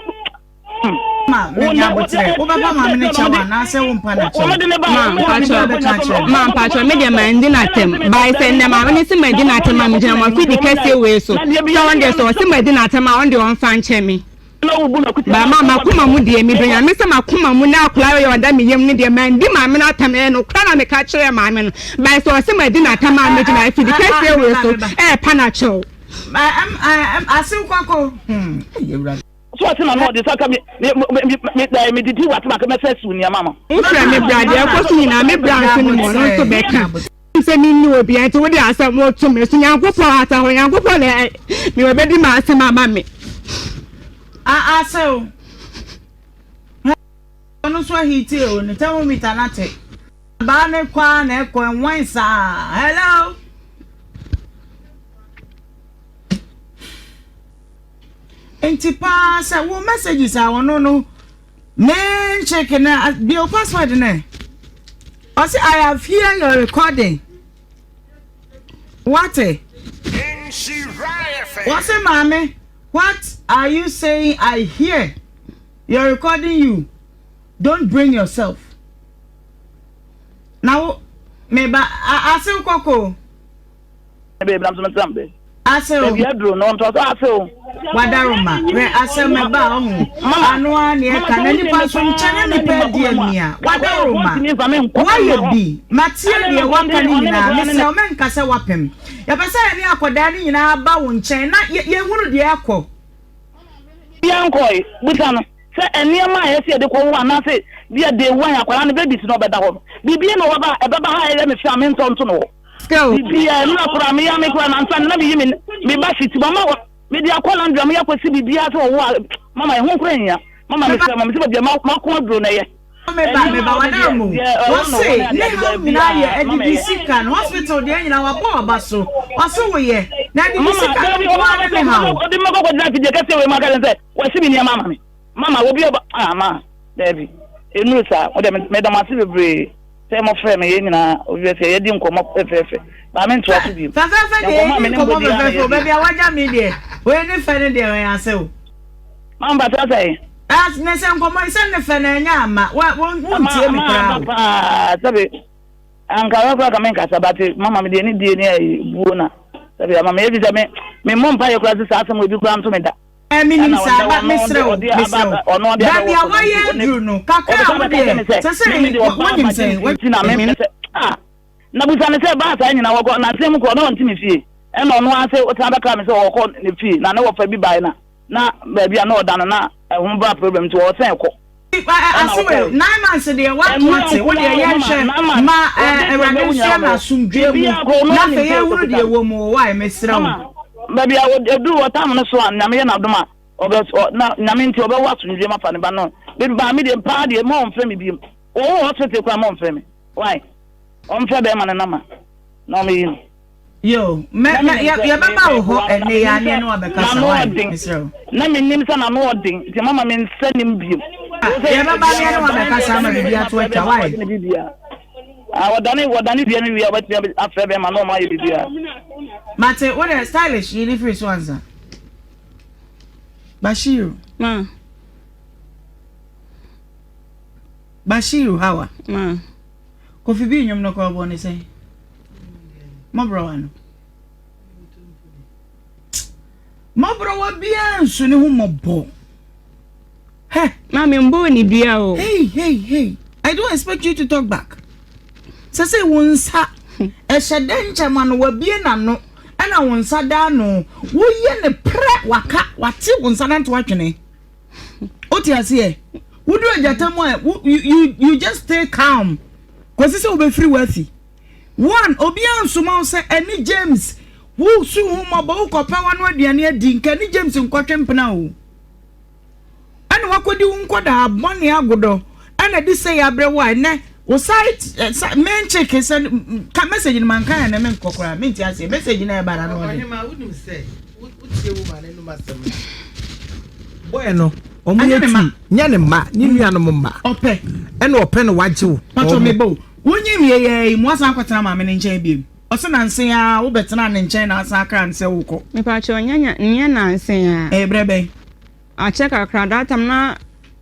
[SPEAKER 2] Ma menya aboterɛ wobɛpa maame no kyɛw anaasɛ wompa no kyɛw
[SPEAKER 3] Ma mpakyɛ ma mpakyɛ me deɛ mandi n'atɛm bae sɛ nnɛ maame no se madi n'atɛm a megyina mo afidi kɛseɛ wei so sɛ ɔno deɛ sɛ ɔse madi n'atɛm a ɔno deɛ ɔmfa nkyɛ me. Ba ma makoma mu deɛ medɔ Nyame sɛ makoma mu na akwadaa wei a ɔda me yam no deɛ mandi maame no atam ɛyɛ nokorɛ na meka kyerɛɛ maame no but sɛ ɔse madi no atam a megyina afidi kɛseɛ wei so ɛɛpa no akyɛw.
[SPEAKER 2] Asew kwako hmm eyi awurade.
[SPEAKER 4] So ɔte na no ɔde sɛ ka me me me me me me didi wate maka mɛsɛ siw nneɛma ma.
[SPEAKER 3] Wofrɛ me bra deɛ ɛkɔ so nyinaa me bra nso nim ɔno nso bɛka. Sɛ menni obiara nti wode asɛm to me so Nyankopɔn ata hɔ Nyankopɔn na me ɔbɛdi m'asɛm ama me.
[SPEAKER 2] Asew ɔno nso ahiti o ne thermometer no ate baa ne kɔ a na ɛkɔ ɛnwan saa hello. Nti paa sɛ wo messages a ɔno no main chick na bio password no ɔse I have hear your recording wate wɔse maame what are you saying I hear your recording you don't bring yourself na wo meba ase kɔkɔ.
[SPEAKER 4] Baabi na nso mesam bɛ.
[SPEAKER 2] Ase o.
[SPEAKER 4] Baabi aduro no ɔntɔ so ase o.
[SPEAKER 2] Wadaroma hwɛ asɛm ɛba a ɔho ano ara nea ɛka na nipa nso nkyɛ ne nipa adi amia wadaroma wayɛ bi matie deɛ waka ne nyinaa mesrɛ wo mɛnka sɛ wapem yɛpɛ sɛ yɛne akɔdaa ne nyinaa ba wo nkyɛn na yɛhunu deɛ ɛkɔ.
[SPEAKER 4] Bia nkɔe bisa no sɛ nneɛma a ɛsɛ yɛde kɔwo anaasɛ bia day one akwadaa no babies no ɔbɛda hɔ no biribi na ɔbɛba ɛbɛba ha ɛyɛ me fɛ a mentɔ nto no hɔ. Biribiara ɛno na koraa meyɛ me koraa nansa no na meyi me me ba fiti mama wɔ mede akɔ laundry a meyɛ akɔsi biribiara sɛ ɔwɔ a mama ɛho koraa nhia mama mesrɛ mama sɛ baabi a mako aduro na ɛyɛ.
[SPEAKER 2] Meba meba wadara mu wɔse ne haw nyinaa yɛ adidi sika no hospital deɛ nyinaa wabɔ waba so ɔse woyɛ na adidi sika no nko ara ne ne haw.
[SPEAKER 4] Ɔde mɛkɔ kɔgyina afidie kɛseɛ wei mu aka kyerɛ sɛ wasi me nneɛma ama me mama obi ɔba ah ma daabi ɛnuru saa wode meda mo ase bebree. Sɛ mo frɛ me yɛn nyinaa obi sɛ yɛdi nkɔmɔ fɛfɛɛfɛ baa me ntoa so bio.
[SPEAKER 2] Fɛfɛɛfɛ deɛ yɛdi nkɔmɔ fɛfɛɛfɛ o baabi a wagya me deɛ wei ne fɛ no deɛ ɔyɛ ase o.
[SPEAKER 4] Maa mpa kyerɛ sɛ.
[SPEAKER 2] Ɛs ne sɛ nkɔmɔ yi sɛ ne fɛ na ɛnyɛ ama wa wo ntie me koraa o.
[SPEAKER 4] Ama paa sɛbi anka wɛ koraa ka me nkasa bate mama me deɛ ne die ne ayi buo na sɛbi ama me ebi sɛ me me mmɔ mpa yɛ koraa sɛ saa asɛm ebi koraa nto me da.
[SPEAKER 2] Eh, menim saa, but mesrɛ wo, mesrɛ wo. Baabi a woayɛ aduru no, kakra a wo deɛ, sɛ sɛ wonim sɛ.
[SPEAKER 4] Ah, na busa ne sɛ baa saa nyina wɔkɔ na nsɛm kɔ na ɔnte me fie ɛna ɔno ara sɛ ɔsan bɛkra me sɛ ɔkɔ ne fie na ne wɔfa bi bae na na baabi a na ɔda no na ɛho bra problem nti ɔsɛn kɔ.
[SPEAKER 2] Asewe, 9 months deɛ woato ate, wo deɛ yɛnhwɛ ma Awurade nhyira no asomdwoeɛ mu na afei yɛnhunu deɛ ɛwɔ mu o, wai, mesrɛ wo.
[SPEAKER 4] Baabi a ɛduru wɔ tam no so a Nyame yɛ n'adom a ɔbɛ na Nyame nti ɔbɛwo asomdwoeɛ ma fa ne ba no baby baa me deɛ paa deɛ ma ɔmfrɛ me biom ɔwɔ hospital koraa ma ɔmfrɛ me wai ɔmfrɛ bɛrima no nama na ɔmɛyi no.
[SPEAKER 2] Yo, mɛ mɛ yɛ yɛbɛba wo hɔ ɛnɛ yi ara ne ɛne wo abɛkasa why mesrɛ wo.
[SPEAKER 4] Na menim sɛ n'ano ɔden nti mama me nsa nim bio.
[SPEAKER 2] Yɛbɛba ne ɛne wo abɛkasa ama biribi ato atwa why.
[SPEAKER 4] Wɔdane wɔdane dua no wie a wɔbɛtumi afrɛ bɛrima na wɔn ayɛ biribiara.
[SPEAKER 2] Mate wo deɛ stylish yi ne firi so ansa. Bashiru.
[SPEAKER 3] Ma.
[SPEAKER 2] Bashiru Hawa.
[SPEAKER 3] Ma.
[SPEAKER 2] Kofi B nnwom no koraa ɔbɔɔ ne sɛn? Mmɔborɔwa no. Mmɔborɔwa biara nsu ne ho mmɔbɔ. Hɛ.
[SPEAKER 3] Maame mbɔɔ ne dua o.
[SPEAKER 2] Hey hey hey, I don't expect you to talk back. Sɛ sɛ wo nsa ɛhyɛ dɛ nkyɛn ma no wabie n'ano ɛna wo nsa da ano woyɛ ne prɛ waka wate wo nsa nanto atwene. Wote aseɛ? Wodu agyata mu a you you just stay calm. Kɔsi sɛ wobɛfiri w'afi. One, obiara nsoma wo sɛ ɛne James wo su ho mmɔbɔ wokɔpɛ w'ano aduane adi, nka ɛne James nkɔtwe mpena o. Ɛna wakɔdi wo nkɔdaa bɔne agodɔ ɛna de sɛi abrɛ wo a ɛnɛ wo side main chick sɛ ka message no manka ɛnɛ menkɔ koraa mente aseɛ message no ɛba na no ɔde.
[SPEAKER 5] Ɔhema wonim sɛ wotie wo ma n'anum asɛm no bɔɛ no wɔn yɛ tu nyɛ ne mma ne mm. nuanom mma
[SPEAKER 2] ɔpɛ
[SPEAKER 5] ɛna ɔpɛ na wagye wo.
[SPEAKER 2] Pàtó mi bɔ wonyi mi yɛ yi mu asan akɔtena maame ne nkyɛn biem ɔsɛ nanse a wobɛtena ne nkyɛn na asan akra ne sɛ wokɔ.
[SPEAKER 3] Mepatwa nyɛ nyɛ nanse a.
[SPEAKER 2] Ɛyɛ brɛ bɛn.
[SPEAKER 3] Akyɛ kakra that time na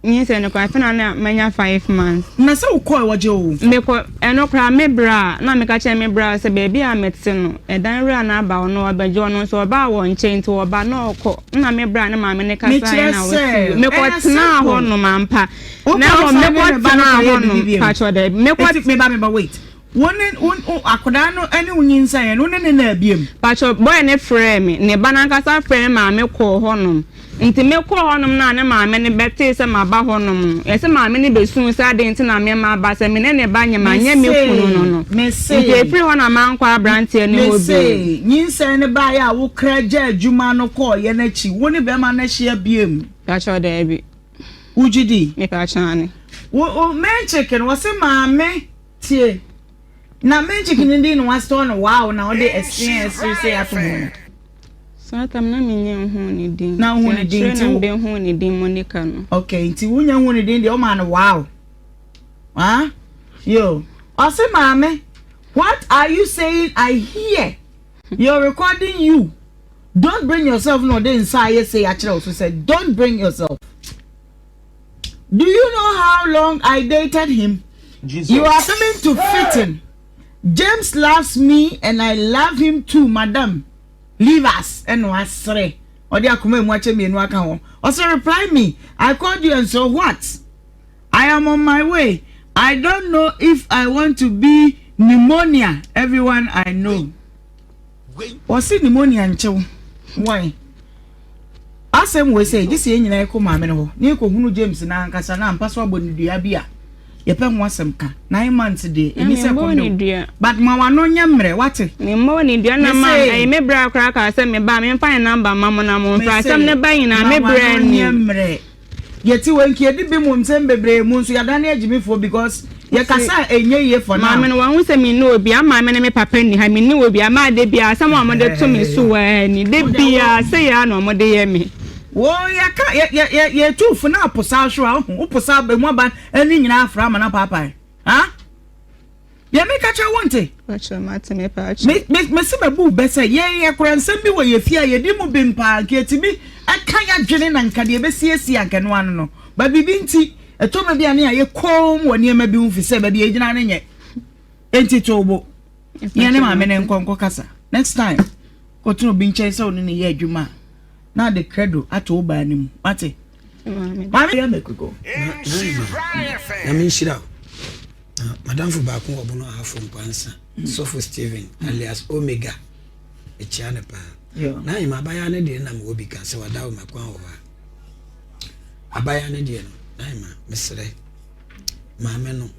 [SPEAKER 3] nyinsɛn no koraa afei na na manya 5 months.
[SPEAKER 2] Na sɛ wokɔɛ wɔgye wo?
[SPEAKER 3] Mekɔ ɛno koraa me bra na meka kyerɛ me bra sɛ baabi a mete no ɛdan wura no aba hɔ na ɔbɛgye ɔno nso ɔbaa wɔ nkyɛn nti ɔba na ɔkɔ na me bra ne maame no kasaeɛ
[SPEAKER 2] Mekyerɛ
[SPEAKER 3] na
[SPEAKER 2] sɛ
[SPEAKER 3] wɔsi mekɔ
[SPEAKER 2] ɛyɛ
[SPEAKER 3] tenaa hɔ
[SPEAKER 2] simple.
[SPEAKER 3] nom ampa
[SPEAKER 2] Wokɔ
[SPEAKER 3] na mmom
[SPEAKER 2] ɔsan ne
[SPEAKER 3] mekɔ
[SPEAKER 2] ne ba no
[SPEAKER 3] tenaa
[SPEAKER 2] kɔyɛ
[SPEAKER 3] hɔ nom
[SPEAKER 2] biribi biom?
[SPEAKER 3] pakyɛ daabi mekɔ
[SPEAKER 2] Eti meba meba wait. Wo ne wo wo akwadaa no ne wo nyinsɛn no wo ne ne na abiem?
[SPEAKER 3] Pakyɛ boy no frɛɛ me, ne ba no ankasa frɛɛ me maame kɔɔ hɔ nom. Nti me kɔɔ hɔ nom no a ne maame no bɛtee sɛ maba hɔ nom no, yɛse maame no bɛsuu sɛ adɛn nti na me maba sɛ me ne ne ba nyem anyɛ me kunu no no.
[SPEAKER 2] Mese,
[SPEAKER 3] Nti ɛfiri hɔ na mankɔ abranteɛ no hɔ bio.
[SPEAKER 2] mese, nyinsɛn no baeɛ a wo kra gyaa adwuma no kɔɔeɛ no akyi, wo ne bɛrima no ahyia biom?
[SPEAKER 3] Pakyɛ daabi.
[SPEAKER 2] Wogye di?
[SPEAKER 3] Mepakyɛ aane.
[SPEAKER 2] Wo, wo main chick no, wɔse maame. Tie. Na magic no din na wasitɔ no wow na ɔde ɛseɛ ɛsere sɛ ato ho no.
[SPEAKER 3] Saa tam na menyɛ nhuu ne din.
[SPEAKER 2] Na nhuu ne din
[SPEAKER 3] nti. Na mbɛhuu ne din Monica no.
[SPEAKER 2] Okay, nti wonya nhuu ne din deɛ ɔmaa no wow. Ah, yo. Ɔse maame, what are you saying I hear you're recording you. Don't bring yourself na ɔde nsa ayɛ sei akyerɛ wo so sɛ don't bring yourself. Do you know how long I dated him? Jesus. You are coming to fit in. James loves me and I love him too, madam. Leave us. And wasere. Ɔde akoma emu akyɛ mmienu aka ho. Ɔsɛ reply me. I called you and so what? I am on my way. I don't know if I want to be pneumonia. Everyone I know. Wɔse pneumonia nkye wo. Why? Asɛm wei sɛ, gye sɛ yɛn nyinaa yɛkɔ maame no hɔ na yɛkɔhunu James no ankasa na ampa so abɔ no dua bi a, yɛpɛ ho asɛm ka. 9 months deɛ, ɛni sɛ
[SPEAKER 3] Memmɔɔ
[SPEAKER 2] ɛkɔm
[SPEAKER 3] ne
[SPEAKER 2] de wo.
[SPEAKER 3] dua.
[SPEAKER 2] But ma w'ano nyɛ mmerɛ, wate?
[SPEAKER 3] Memmɔɔ ne dua na ma
[SPEAKER 2] Mese,
[SPEAKER 3] ɛyi me bra koraa kaa sɛ me ba a memfa ne number mma mo na momfrɛ.
[SPEAKER 2] mese,
[SPEAKER 3] Asɛm no ba nyinaa
[SPEAKER 2] ma
[SPEAKER 3] me bra
[SPEAKER 2] w'ano nyɛ
[SPEAKER 3] nim.
[SPEAKER 2] mmerɛ. Yɛte wei nka yɛdi bem wɔ nsɛm bebree mu nso yɛadane agyimifoɔ because yɛkasa a ɛnyɛ yie for now.
[SPEAKER 3] Maame no wahu sɛ menni obi a maame ne me papa nni ha menni obi a maa da biara asɛm a wɔde to me so waa ni da biara sei ara na wɔde yɛ me.
[SPEAKER 2] Wo yɛka yɛ yɛ yɛ yɛtu fo na aposa ahorow a wohu woposa aba mu aba ne nyinaa afra ama no apaapae ha. Deɛ meka kyerɛ wo nte?
[SPEAKER 3] Pakyɛ mate me pakyɛ.
[SPEAKER 2] Me me mese mabu wo bɛ sɛ yɛn yɛkora nsɛm bi wɔ yɛ fie a yɛdi mu bem paa nka yɛtumi ɛka yɛadwene na nka deɛ ɛbɛsiesie anka ɛno ano no ba biribi nti ɛtɔ mmerɛ bi a ne yɛayɛ komm wɔ nneɛma bi ho fi sɛ baabi a yɛgyina no nyɛ enti to wo bo yɛn ne maame no nkɔ nkɔ kasa next time kɔtena obi nkyɛn sɛ wo ne no yɛ adwuma a na ade credo ato wo baa no mu wate maame yɛ mekugo
[SPEAKER 6] Nyame nhyira wo. Na madamfo baako wɔ Bono Ahafo Nkwansa, Sɔfo Stephen alias Omega. Mekyia no paa. Na ahema abayaa no deɛ na mewɔ bi ka sɛ wada wo makwan wɔ hɔ a. Abayaa no deɛ no, na ahema mesrɛ maame no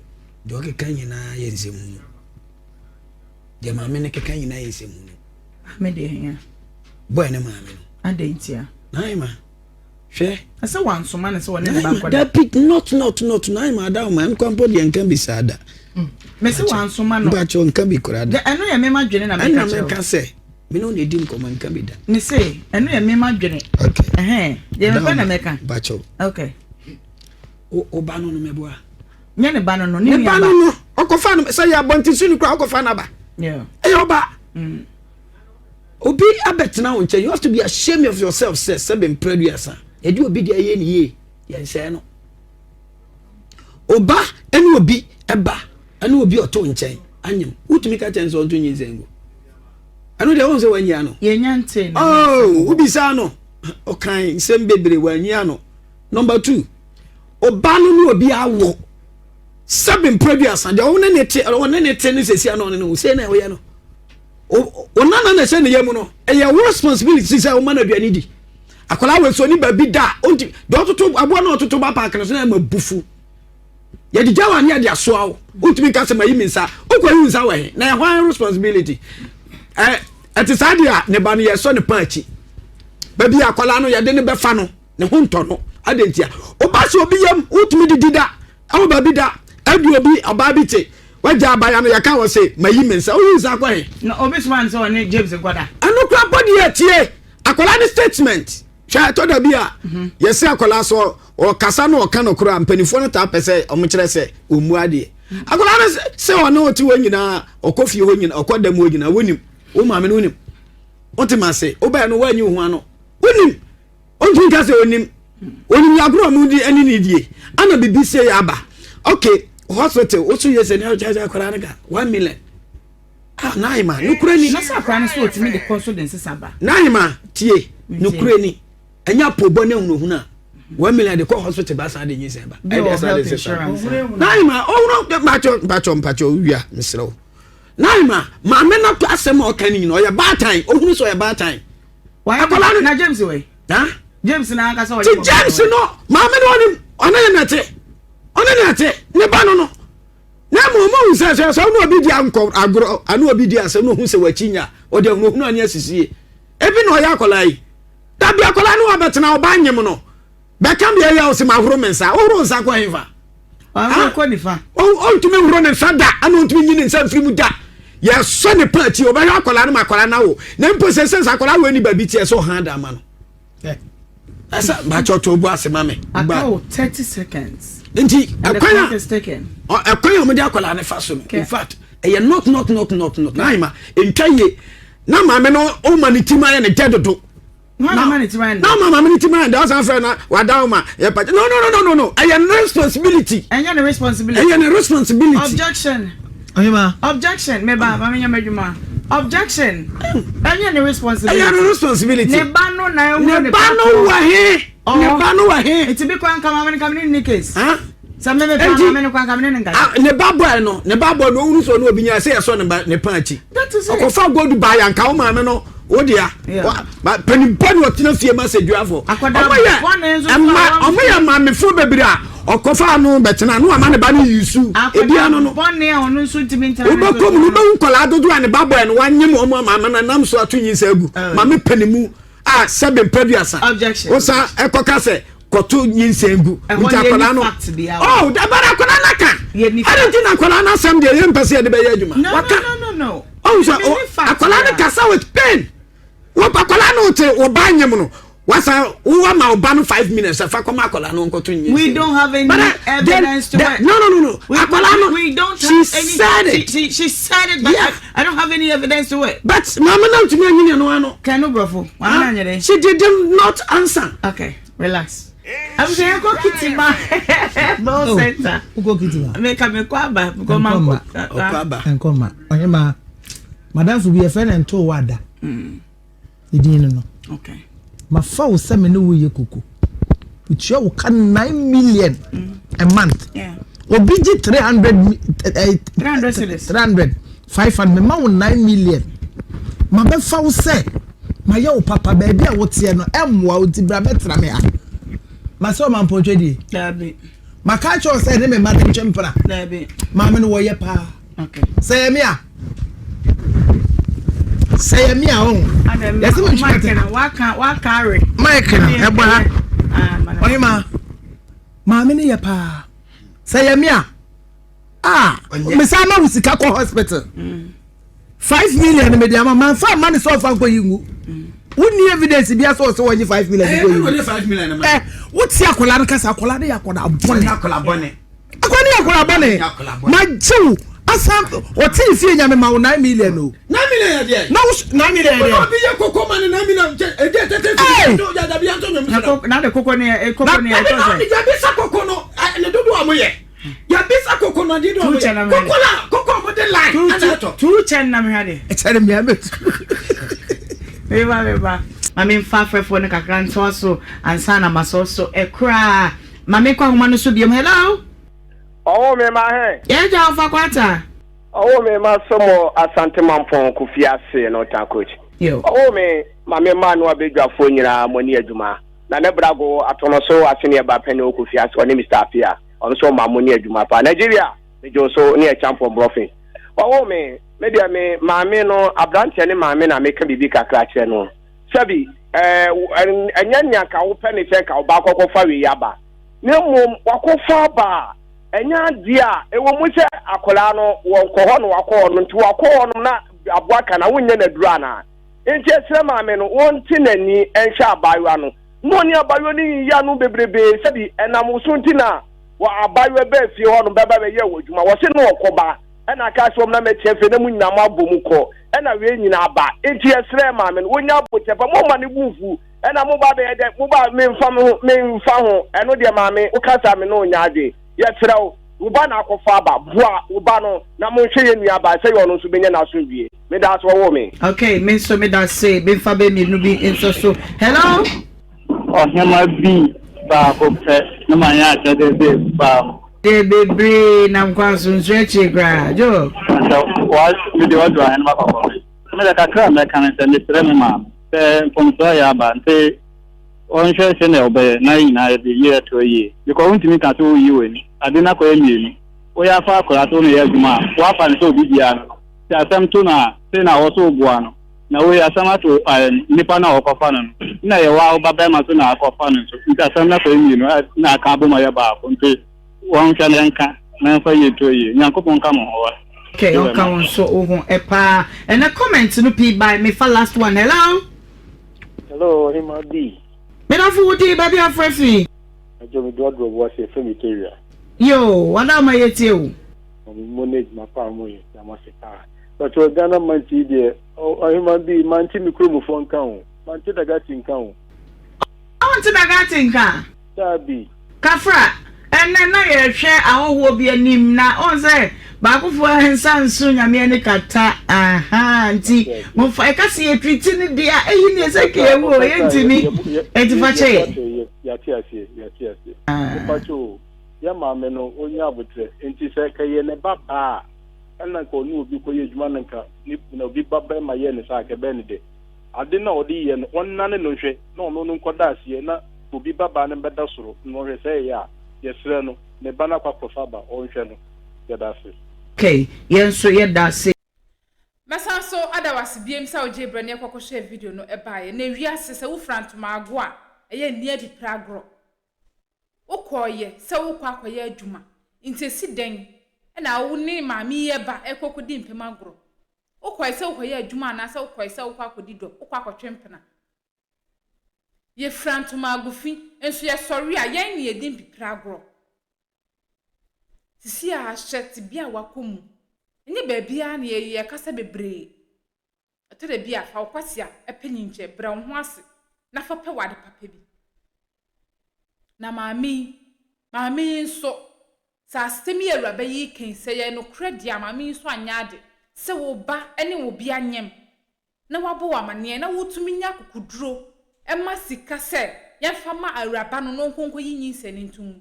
[SPEAKER 6] deɛ ɔkeka nyinaa yɛ nsɛmhunu. Deɛ maame no keka nyinaa yɛ nsɛmhunu.
[SPEAKER 2] Maame deɛ hia.
[SPEAKER 6] Bɔɛ ne maame no.
[SPEAKER 2] Adɛn ntia?
[SPEAKER 6] Na ahema Hwɛ.
[SPEAKER 2] Na sɛ wansoma no sɛ ɔne ne ba nkɔda.
[SPEAKER 6] Dabi, not not not na ayɛ ma ada ɔma nkwa mpo deɛ nka bi saa da.
[SPEAKER 2] Mm. Mese wansoma no.
[SPEAKER 6] Mpakyɛ nka bi koraa da.
[SPEAKER 2] Ɛno yɛ mema dwene na meka kyerɛ.
[SPEAKER 6] Ɛna meka sɛ me ne wo na edi nkɔmɔ nka bi da.
[SPEAKER 2] Mese ɛno yɛ mema dwene.
[SPEAKER 6] Okay.
[SPEAKER 2] Ɛhɛn. Deɛ mepɛ na mɛka.
[SPEAKER 6] Mpakyɛ.
[SPEAKER 2] Okay.
[SPEAKER 6] O ba no no mɛboa.
[SPEAKER 2] Nyɛ ne ba no no ne nua ba.
[SPEAKER 6] Ne ba no no ɔkɔfa no sɛ yɛ abɔnten so ni koraa ɔkɔfa no aba.
[SPEAKER 2] Yeah.
[SPEAKER 6] Ɛyɛ ɔba.
[SPEAKER 2] Mm.
[SPEAKER 6] Obi abɛtena wo nkyɛn, you have to be ashamed of yourself sɛ sɛbe mpere aduasa. Yɛde obi deɛ yɛ ne yie, yɛnsɛe no. Oba ɛne obi ɛba ɛne obi ɔto nkyɛn anyem. Wotumi ka kyɛn sɛ ɔnto nyinsɛn gu. Ɛno deɛ wɔn sɛ wanyi ano.
[SPEAKER 2] Yɛnya nte no.
[SPEAKER 6] Oh, wobisa no. Ɔkan nsɛm bebree wanyi ano. Number two, ɔba no ne obi awo. Sɛbe mpere aduasa deɛ ɔne ne te ɔne ne te ne sɛsi ano ɔne ne ho sɛ na ɔyɛ no. Wo nana na ɛhyɛ ne yam no, ɛyɛ wo responsibility sɛ woma no aduane di. Akwadaa wɔ so ni baabi da a, ɔnti deɛ ɔtoto aboa na ɔtoto ba paaki no so na ɛma bufu. Yɛde gya wo a ne yɛde asoa wo. Wontumi nka sɛ mayi me nsa. Wokɔyi wo nsa wɔ he? Na ɛyɛ hwan responsibility? Ɛ ɛte saa deɛ a ne ba no yɛsɔ ne paa akyi. Baabi a akwadaa no yɛde no bɛfa no ne ho ntɔ no. Adɛn ntia? Woba sɛ obi yam wotumi didi da ɛwɔ baabi da ɛde obi ɔbaa bi te wagya abaya no yɛka wɔ se mayi me nsa. Woyi nsa akɔ he?
[SPEAKER 2] Na obi soma no sɛ ɔne James nkɔda.
[SPEAKER 6] Ɛno koraa bɔ deɛ tie akwadaa no statement. Hwɛ ɛtɔ da bi a yɛse akwadaa sɛ ɔkasa na ɔka nɔkorɛ a mpanimfoɔ no taa pɛ sɛ wɔkyerɛ sɛ ɔmmu adeɛ. Akwadaa no sɛ ɔne ɔte hɔ nyinaa ɔkɔ fie hɔ nyinaa ɔkɔ dɛm hɔ nyinaa wonim wo maame no wonim wote ma ase wobɛɛ no woanyi wo ho ano wonim ɔntumi nka sɛ ɔnim ɔnim yɛ agorɔ ɔmo di ɛne ne die ana biribi sɛ yɛ aba okay hospital woso yɛ sɛ ne ɔkyɛ akwadaa no ka 1 million. Ah, Naima, nokorɛ ni.
[SPEAKER 2] Na sɛ akwadaa no so ɔtumi de kɔ so de nsesa ba.
[SPEAKER 6] Naima, tie, nokorɛ ni. Ɛnyɛ apobɔ ne ahunahuna a. 1 million de kɔ hospital ba san de nyinsɛn ba. Ɛde san de nsesa. Naima, ɔhunu mpatsɔ mpatsɔ mpatsɔ wia mesrɛ wo. Naima, maame no to asɛm a ɔka ne nyina ɔyɛ baatan, ohunu sɛ ɔyɛ baatan.
[SPEAKER 2] Akwadaa no. Na James wɛ. Ha? James na ankasa ɔyɛ.
[SPEAKER 6] Ti James no, maame no ɔnim, ɔne ne nɛte, ɔne ne nɛte, ne ba no no. Na mmom mohu sɛ sɛ sɛ ɔne obi di ankɔ agorɔ ane obi di asɛm na ohu sɛ wakyi nya ɔde ahunuhunu ane asisie ebi na ɔyɛ akwadaa yi dabi akwadaa no wabɛtena ɔba nyem no bɛka deɛ ɛyɛ ɔsɛ mahoro me nsa wohoro nsa kɔ hefa
[SPEAKER 2] kɔ nifa
[SPEAKER 6] ɔntumi nhoro ne nsa da ana ɔntumi nyi ne nsa mfiri mu da yɛsɔ ne pa akyi ɔbɛhwɛ akwadaa no ma akwadaa no awo na mpo sɛ sɛ sɛ akwadaa wɔ ani baabi tiɛ sɛ ɔha da ama no ɛsɛ bàtɛ ɔtɔ obu ase ma mi.
[SPEAKER 2] aka o 30 seconds.
[SPEAKER 6] Nti ɛkwan a ɛkwan a wɔde akwadaa ne fa so no, in fact, ɛyɛ not not not not not na ayima ntwa yie na maame no ɔma ne ti ma yɛ ne dɛ dodo.
[SPEAKER 2] Na
[SPEAKER 6] na ɔma maame ne ti ma yɛ dɛ ɔsan fɛ na wada ɔma yɛ pàtɛ. No, no, no, no, no, ɛyɛ ne responsibility.
[SPEAKER 2] Ɛnyɛ ne responsibility.
[SPEAKER 6] Ɛyɛ ne responsibility.
[SPEAKER 2] Objection.
[SPEAKER 5] Ɔhema.
[SPEAKER 2] Objection, meba maame nyɛ m'adwuma. Objection, ɛnyɛ ne responsibility.
[SPEAKER 6] Ɛyɛ ne responsibility.
[SPEAKER 2] Ne ba no na ɛwɔ ne
[SPEAKER 6] ne ba no wɔ he? Ne ba no wɔ he?
[SPEAKER 2] Nti bi kwan nka maame no nka ne ne case. Sɛ me me pa maame no kwan nka ne ne nka.
[SPEAKER 6] Ne ba boy no, ne ba boy no ohunu sɛ ɔne obi nya sɛ yɛsɔ ne ba ne pa akyi. Ɔkɔfa gold ba ya nka wo maame no wo dea. Panin bɔ ne ɔtena fie ma sɛ duafo. Ɔmo yɛ ɛma ɔmo yɛ maamefo bebree a ɔkɔfa ano bɛtena no ama ne ba no yisu ebi ano no. Wobɛkɔ mu no wobɛhu nkɔlaa dodoɔ a ne ba boy no wanyem ɔmo ama ama no nam so ato nyinsɛn agu. Maame panin mu a sɛbe mpaduasa. Wosan ɛkɔka sɛ kɔto nyinsɛn gu nti akwadaa no, oh, dabara akwadaa no aka ɛne nti na akwadaa no asɛm deɛ yɛmpɛ sɛ yɛde bɛyɛ adwuma. Waka ɔhu sɛ akwadaa no kasa with pain. Wɔ akwadaa no te ɔba nyem no wasa wowɔ ma ɔba no 5 minutes ɛfa kɔma akwadaa no nkɔto nyinsɛn.
[SPEAKER 2] We don't have any evidence to it.
[SPEAKER 6] No. Akwadaa no
[SPEAKER 2] We don't
[SPEAKER 6] she
[SPEAKER 2] have any.
[SPEAKER 6] Said it.
[SPEAKER 2] She said it, but I don't have any evidence to it.
[SPEAKER 6] But maame no ntumi anyini no ano.
[SPEAKER 2] Kanu brɔfo. Maame na anyere.
[SPEAKER 6] She did not answer.
[SPEAKER 2] Okay, relax. Abusua, yɛn kɔ Kitima Health Center.
[SPEAKER 5] Wokɔ Kitima.
[SPEAKER 2] Meka mekɔ aba because ma
[SPEAKER 5] Nkɔma.
[SPEAKER 2] nkɔ.
[SPEAKER 6] Ɔkɔ aba.
[SPEAKER 5] Nkɔma ɔhema madamfo bi yɛfrɛ no Nto Wada ne din no. Mafa wo sɛ me ne wo yɛ koko metua wo ka 9 million a month. Obi gye 300
[SPEAKER 2] 300 cedis.
[SPEAKER 5] 300, 500, mema wo 9 million. Mabɛfa wo sɛ mayɛ wo papa baabi a woteɛ no ɛmmoa wo nti bra bɛtena me ha masɛ ɔma mpɔntwa die.
[SPEAKER 2] Dabi.
[SPEAKER 5] Maka kyerɛ wo sɛ ne me mma no ntwe mpena.
[SPEAKER 2] Dabi.
[SPEAKER 5] Maame no wɔyɛ paa. Sɛ yɛ me a, sɛ yɛ me a ɔho yɛsɛ me ntwe
[SPEAKER 2] Mike no waka waka are.
[SPEAKER 5] Mike no ɛbɔ ha. Ɔhema maame no yɛ paa. Sɛ yɛ me a ah, mesan ma wo sika kɔ hospital 5 million mede ama manfa ama ne sɛ ɔfa nkɔ yi ngu. Wonni evidence bi asɛ ɔsɛ wɔnye 5 million nkɔ yi ngu. Ɛ wote akwadaa no kasa, akwadaa no yɛ akwadaa bɔne, akwadaa no yɛ akwadaa bɔne. Ma gyew asan ɔte fie nyame ma wo 9 million o.
[SPEAKER 6] 9 million yɛ deɛ.
[SPEAKER 5] Na wo 9 million yɛ deɛ.
[SPEAKER 6] Obi yɛ koko ma ne 9 million kyɛ edi tete fi to yɛ dabi yɛn to nyom
[SPEAKER 2] sira. Na de koko ne yɛ koko ne yɛ tɔ sɛ.
[SPEAKER 6] Yabi sa koko no ne dodo a mo yɛ yabi sa koko no de do a mo yɛ koko la koko a mo de line ɛna ɛtɔ.
[SPEAKER 2] Tu kyɛn na mehwɛ de.
[SPEAKER 5] Ɛkyɛ ne mmea bɛ tu.
[SPEAKER 2] Meba meba. Maame nfa afrɛfoɔ no kakra ntoa so ansa na masɔ so ɛkoraa. Maame kɔ ahoma no so biom. Hello.
[SPEAKER 7] Ɔwɔ me ma hɛn.
[SPEAKER 2] Yɛn gya ɔfa kwata.
[SPEAKER 7] Ɔwɔ me ma sɔmɔ Asante Mampɔn Kofi ase no ta coach. Ɔwɔ me ma me ma no abedwafoɔ nyinaa mo ani adwuma. Na ne brago atono so ase ne ɛba pɛne wɔ Kofi ase ɔne Mr. Apia. Ɔno nso ɔma mo ne adwuma paa. Nigeria, megye wo so ne Acheampong Brɔfe. Wɔwoo me, me deɛ me maame no, aberanteɛ ne maame na meka biribi kakra kyerɛ no. Sɛbi, ɛɛ, ɛnyɛ nea nka wopɛ ne sɛ nka wo ba akɔkɔfa wei aba. Na mmom, wakɔfa aba a, ɛnyɛ adeɛ a, ɛwɔ mu sɛ akwadaa no, wɔnkɔ hɔ na wakɔ hɔ no, nti wakɔ hɔ nom na aboa ka na wonyɛ no aduro anaa? Nti ɛsrɛ maame no, wɔnte n'ani nhwɛ abaayewa no. Na ɔne abaayewa no yiyi ano bebrebe sɛbi ɛnam wo so nti na wɔ abaayewa baa fie hɔ nom bɛba bɛyɛɛ wɔ adwuma. Wɔse na ɔkɔ ba ɛna aka sɛ wɔn na mɛkyɛ afei na mo nyinaa mo abɔ mu kɔ ɛna wei nyinaa aba. Nti yɛsrɛ maame no wɔnya abotɛ pa mo mma ne bo mfu ɛna mo ba bɛyɛ dɛ mo ba memfa me ho memfa ho ɛno deɛ maame woka saa me ne wo nyɛ adwene. Yɛsrɛ wo wo ba na akɔfa aba boa wo ba no na monhwɛ yɛn nua baa sɛdeɛ ɔno nso bɛnya n'asomdwie. Meda ase wɔwoo me.
[SPEAKER 2] Okay, me nso meda ase. Memfa bɛ mmienu bi nso so. Hello?
[SPEAKER 8] Ɔhema bi baako pɛ na mayɛ akyɛde de baa mu.
[SPEAKER 2] De bebree nam kwan so nso akyire koraa. Joe.
[SPEAKER 8] Sɛ wa mede waduru ahenema kɔkɔɔ. Me de kakra a mɛka ne sɛ mesrɛ me maame sɛ mfomsoɔ ayɛ aba nti ɔnhwɛ sɛnea ɔbɛyɛ na yɛn nyinaa yɛde yie atoa yie because wontumi nka sɛ woyi w'ani ade no akɔyɛ mmienu woyɛ afa akwadaa sɛ wo na ɛyɛ adwuma a woafa no sɛ obi biara no no sɛ asɛm to no a sei na ɔwɔ sɛ woboa no na wei asɛm ato ɛɛ nipa no a ɔkɔfa no no na yɛ waa wo ba bɛrima so na akɔfa no nso nti asɛm no akɔyɛ mmienu na aka abom ayɛ baako nti wɔnhwɛ na ɛnka na ɛmfa yie nto yie Nyankopɔn nka mo ho wa.
[SPEAKER 2] Okay, ɔka wo nso wo ho paa. Ɛnɛ comment no pii by mefa last one. Hello.
[SPEAKER 9] Hello, Ɔhema B.
[SPEAKER 2] Medafo wo din baabi afrɛ fi.
[SPEAKER 9] Adwo me doa doa boase yɛfrɛ me Teria.
[SPEAKER 2] Yoo, wada ama yɛtie wo.
[SPEAKER 9] Mame mo ne adwuma pa a mo yɛ da mo ase paa. Pakyɛ Ghana mante yi deɛ Ɔhema B mante me kurom foɔ nka o mante Dagati nka o.
[SPEAKER 2] Wonte Dagati nka?
[SPEAKER 9] Daabi.
[SPEAKER 2] Kafra, ɛnnɛ na yɛrehwɛ ahɔhoɔ bi anim na wohu sɛ baakofoɔ nsa nso Nyame ani kata ahaa nti momfa ɛka sɛ yɛtriti no deɛ a ɛyi ne ɛsɛ nka yɛwu o yɛntumi nti fa kyɛ yɛ.
[SPEAKER 9] Yɛate aseɛ yɛate aseɛ mepakyɛ o yɛ maame no ɔnya abotrɛ nti sɛ kɛyɛ ne ba baa a ɛna nka ɔne obi kɔyɛ adwuma no nka ne obi ba bɛrima yɛ ne saa kɛbɛn ne dɛ ade no a ɔde yɛ no ɔnnane no nhwɛ na ɔno no nkɔda aseɛ na obi ba baa no mbɛda soro na ɔhwɛ sɛ ɛyɛ a yɛsrɛ no ne ba no akɔ akɔfa aba ɔnhwɛ no yɛda ase.
[SPEAKER 2] Okay yɛn nso yɛda ase.
[SPEAKER 1] Mɛsan nso ada wo ase biom sɛ wogyee berɛ ne yɛkɔ kɔhwɛɛ video no baeɛ. Na wiase sɛ wofira ntoma ago a, ɛyɛ nni adipire agorɔ. Wokɔeɛ sɛ worekɔ akɔyɛ adwuma, nti ɛsi dɛn na wo ne maame yi ɛba ɛrekɔ kɔdi mpam agorɔ? Wokɔe sɛ wokɔyɛ adwuma anaasɛ wokɔe sɛ wokɔ akɔdi dɔ, wokɔ akɔtwe mpena? Yɛfira ntoma ago fi, nso yɛsɔre a, yɛn ne yɛdi mpipire agorɔ. Sisi a hwɛ tebea a wakɔ mu. Ɛnyɛ baabiara na yɛkasa bebree. Ɛtɔ da bi a, fa wo kwasea pɛ nyinkyɛ, brɛ wo ho ase na fa pɛ w'ade papa bi. Na maame yi, maame yi nso, sɛ asɛm yi a awuraba yi reka yi, sɛ ɛyɛ nokorɛ deɛ a, maame yi nso anyɛ ade sɛ wo ba ne wo bea nyem na wabɔ wo amaneɛ na wotumi nya akokoduro ma sika sɛ yɛmfa ma awuraba no na ɔnkɔ nkɔyi nyinsɛn no nto mu.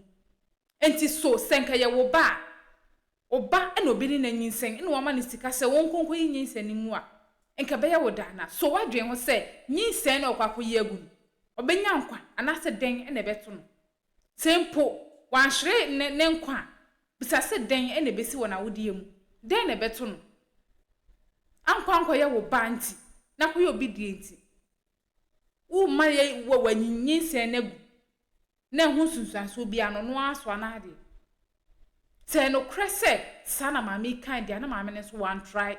[SPEAKER 1] Enti so sɛ nka ɛyɛ wo ba a, wo ba na obi ne no anyinsɛn na wama no sika sɛ ɔnkɔ nkɔyi nyinsɛn no ngu a, nka ɛbɛyɛ wo dɛ anaa? So woadwen ho sɛ nyinsɛn no a ɔkɔ akɔyi agu no, ɔbɛnya nkwa anaasɛ dɛn na ɛbɛto no? Sɛ mpo wanhwere ne ne nkwa a, bisa sɛ dɛn na ebesi wɔ n'awodeɛ mu? Dɛn na ɛbɛto no? Ankɔ ankɔyɛ wo ba nti, na akɔyɛ obi deɛ nti, worema yɛ wɔ wanyinsɛn no agu, na ɛho nsunsuansoɔ biara no, ɔno ara soa n'adeɛ. Sɛ ɛyɛ nokorɛ sɛ saa na maame yi kae deɛ a, na maame no nso wantrae.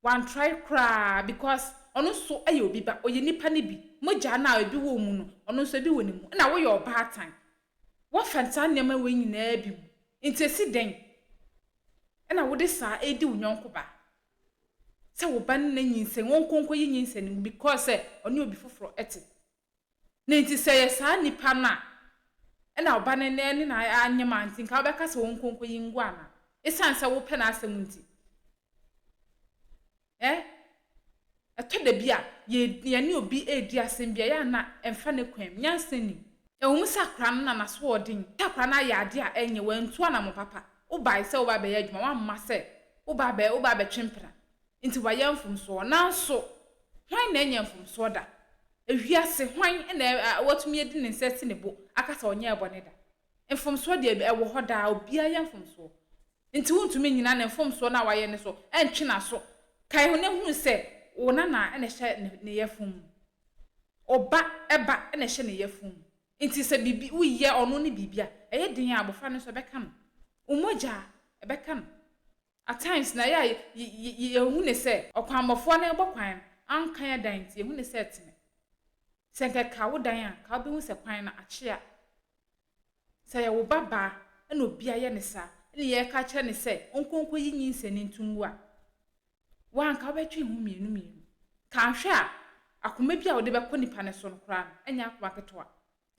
[SPEAKER 1] Wantrae koraa because ɔno nso yɛ obi ba, ɔyɛ nipa no bi. Mogya no a ebi wɔ wo mu no, ɔno nso ebi wɔ ne mu. Ɛna woyɛ ɔbaatan. Woafa saa nneɛma wei nyinaa bi mu. Nti esi dɛn na wode saa redi wo yɔnko ba? Sɛ wo ba no na nyinsɛn, ɔnkɔ nkɔyi nyinsɛn no ngu because sɛ ɔne obi foforɔ te. Na enti sɛ ɛyɛ saa nipa no a ɛna ɔba no ne no anyem a nti nka wobɛka sɛ ɔnkɔ nkɔyi ngu anaa? Esiane sɛ wopɛ n'asɛm nti. Ɛ? Ɛtɔ da bi a, yɛ, yɛne obi redi asɛm bi a, ɛyɛ a na ɛmfa ne kwan mu. Nyansa nnim. Ɛwɔ mu sɛ akwadaa no na n'asoɔden, sɛ akwadaa no ayɛ adeɛ a ɛnyɛ, wantu anammɔn papa. Wobae sɛ woba abɛyɛ adwuma, woamma sɛ woba abɛ, woba abɛtwe mpena. Nti wayɛ mfomsoɔ. Nanso, hwan na ɛnyɛ mfomsoɔ da? Ewiase, hwan na watumi adi ne nsa asi ne bo aka sɛ ɔnyɛɛ bɔne da? Mfomsoɔ deɛ ɛwɔ hɔ daa, obiara yɛ mfomsoɔ. Nti wontumi nnyina ne mfomsoɔ no a wayɛ no so ntwe n'aso. Kae ho na hunu sɛ wo nana na ɛhyɛ ne yafunu mu. Wo ba ba na ɛhyɛ ne yafunu mu. Nti sɛ biribi woyɛ ɔno ne biribi a, ɛyɛ den a abɔfra no nso ɛbɛka no. Wo mogya ɛbɛka no. At times na ɛyɛ a yɛhu no sɛ ɔkwanbɔfoɔ no rebɔ kwan no anka yɛn dan nti yɛhu no sɛ ɛtene. Sɛ nka ɛka wo dan a, nka wobɛhu sɛ kwan no akyea. Sɛ ɛyɛ wo ba baa na obi ayɛ no saa na yɛreka akyerɛ no sɛ ɔnkɔ nkɔyi nyinsɛn no nto ngu a, wo a nka wobɛdwen ho mmienu mmienu. Ka anhwɛ a, akoma bi a wode bɛkɔ nipa no so no koraa no, ɛnyɛ akoma ketewa.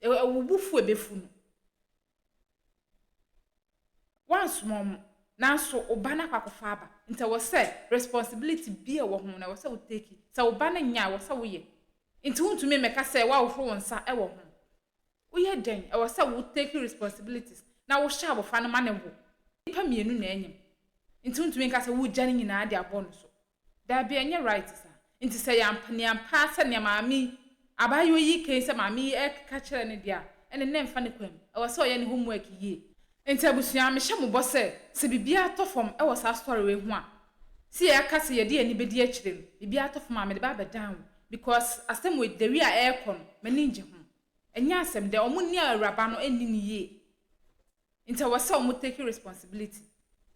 [SPEAKER 1] Wo bo fu a ɛbɛfu no. Woansoma wɔn, nanso wo ba no akɔ akɔfa aba. Nti ɛwɔ sɛ responsibility bi a ɛwɔ ho no, ɛwɔ sɛ wo take. Sɛ wo ba no nyɛ a, ɛwɔ sɛ woyɛ. Nti wontumi mmɛka sɛ woahohoro wo nsa wɔ ho. Woyɛ dɛn? Ɛwɔ sɛ wo take responsibilities na wohyɛ abɔfra no ma no wo. Nnipa mmienu na anyim. Nti wontumi nka sɛ wogya ne nyinaa de abɔ no so. Daabi ɛnyɛ right saa. Nti sɛ yɛ ampa nea ampa ara sɛ nea maame yi, abaayewa yi reka yi sɛ maame yi rekeka kyerɛ no deɛ a, ɛne na ɛmfa ne kwan mu. Ɛwɔ sɛ ɔyɛ ne homework yie. Nti abusua mehyɛ mo bɔ sɛ, sɛ biribiara tɔ fam wɔ saa story wei ho a, sɛ yɛaka sɛ yɛde yɛn ani bɛdi akyire no, biribiara tɔ fam a mede ba abɛdan wo because asɛm wei the way a ɛrekɔ no m'ani ngye ho. Ɛnyɛ asɛm dɛ, wɔn nni awuraba no nni no yie. Nti ɛwɔ sɛ wɔn take responsibility.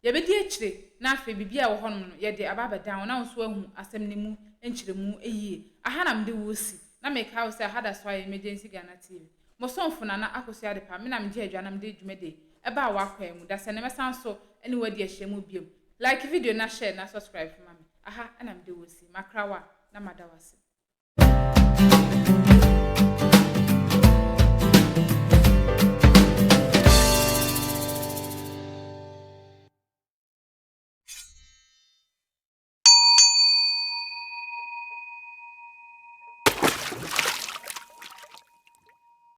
[SPEAKER 1] Yɛbɛdi akyire na afei biribi a ɛwɔ hɔnom no yɛde aba abɛdan wo na wo nso woahu asɛm no mu nkyerɛmu yie. Aha na mede wo resi na mekae wo sɛ aha da so ayɛ Emergency Ghana TV. Mo somfo Nana Akosua Adepa, me na megye adwa na mede dwumadie ɛbaa w'akwan mu. Dasani mɛsan so ne wo adi ahyiamu biom. Like video na share na subscribe ma me. Aha na mede wo resi. Makra wo a na mada wo ase.